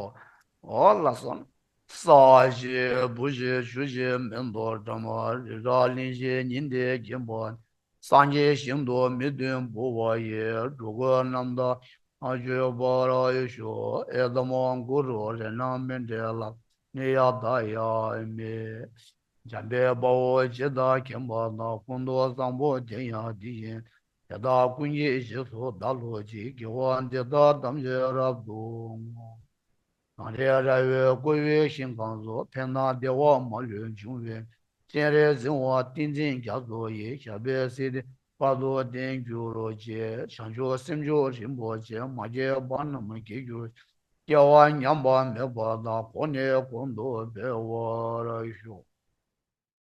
འོ་ལགས་སོ། ས་གཞི་བུ་གཞི་ཆུ་གཞི་མེ་ཏོག་སྒྲོལ་མ་རི་རབ་གླིང་བཞི་ཉི་ཟླའི་རྒྱན་པ། སངས་རྒྱས་ཞིང་དུ་མི་བདུན་འབུལ་བ་ཡི། འགྲོ་ཀུན་རྣམ་དག་ཐག་ཆོད་པར་ཤོག་ཨེ་དམ་གུ་རུ་རཏྣ་མཎྜལ། ནི་ཡ་ད་ཡ་མི། འཇམ་དཔལ་དཔའ་བོས་ཇི་ལྟར་མཁྱེན་པ་དང་། ཀུན་ཏུ་བཟང་པོ་དེ་ཡང་དེ་བཞིན་ཏེ། དེ་དག་ཀུན་གྱི་རྗེས་སུ་བདག་སློབ་ཅིང་། དགེ་བ་འདི་དག་ཐམས་ཅད་རབ་ཏུ་བསྔོ། ནམ་མཁའི་ར་བས་བསྐོར་བའི་ཞིང་ཁམས་སུ། ཕན་དང་བདེ་བ་མ་ལུས་འབྱུང་བའི་ཕྱིར། སྤྱན་རས་གཟིགས་དབང་ཏིང་འཛིན་རྒྱ་མཚོ་ཡི། ཞབས་པད་སྲིད་མཐའི་བར་དུ་བརྟན་གྱུར་ཅིག་བྱང་ཆུབ་སེམས་མཆོག་རིན་པོ་ཆེ། མ་སྐྱེས་པ་རྣམས་སྐྱེ་གྱུར་ཅིག་སྐྱེ་བ་ཉམས་པ་མེད་པ་དང་། གོང་ནས་གོང་དུ་འཕེལ་བར་ཤོག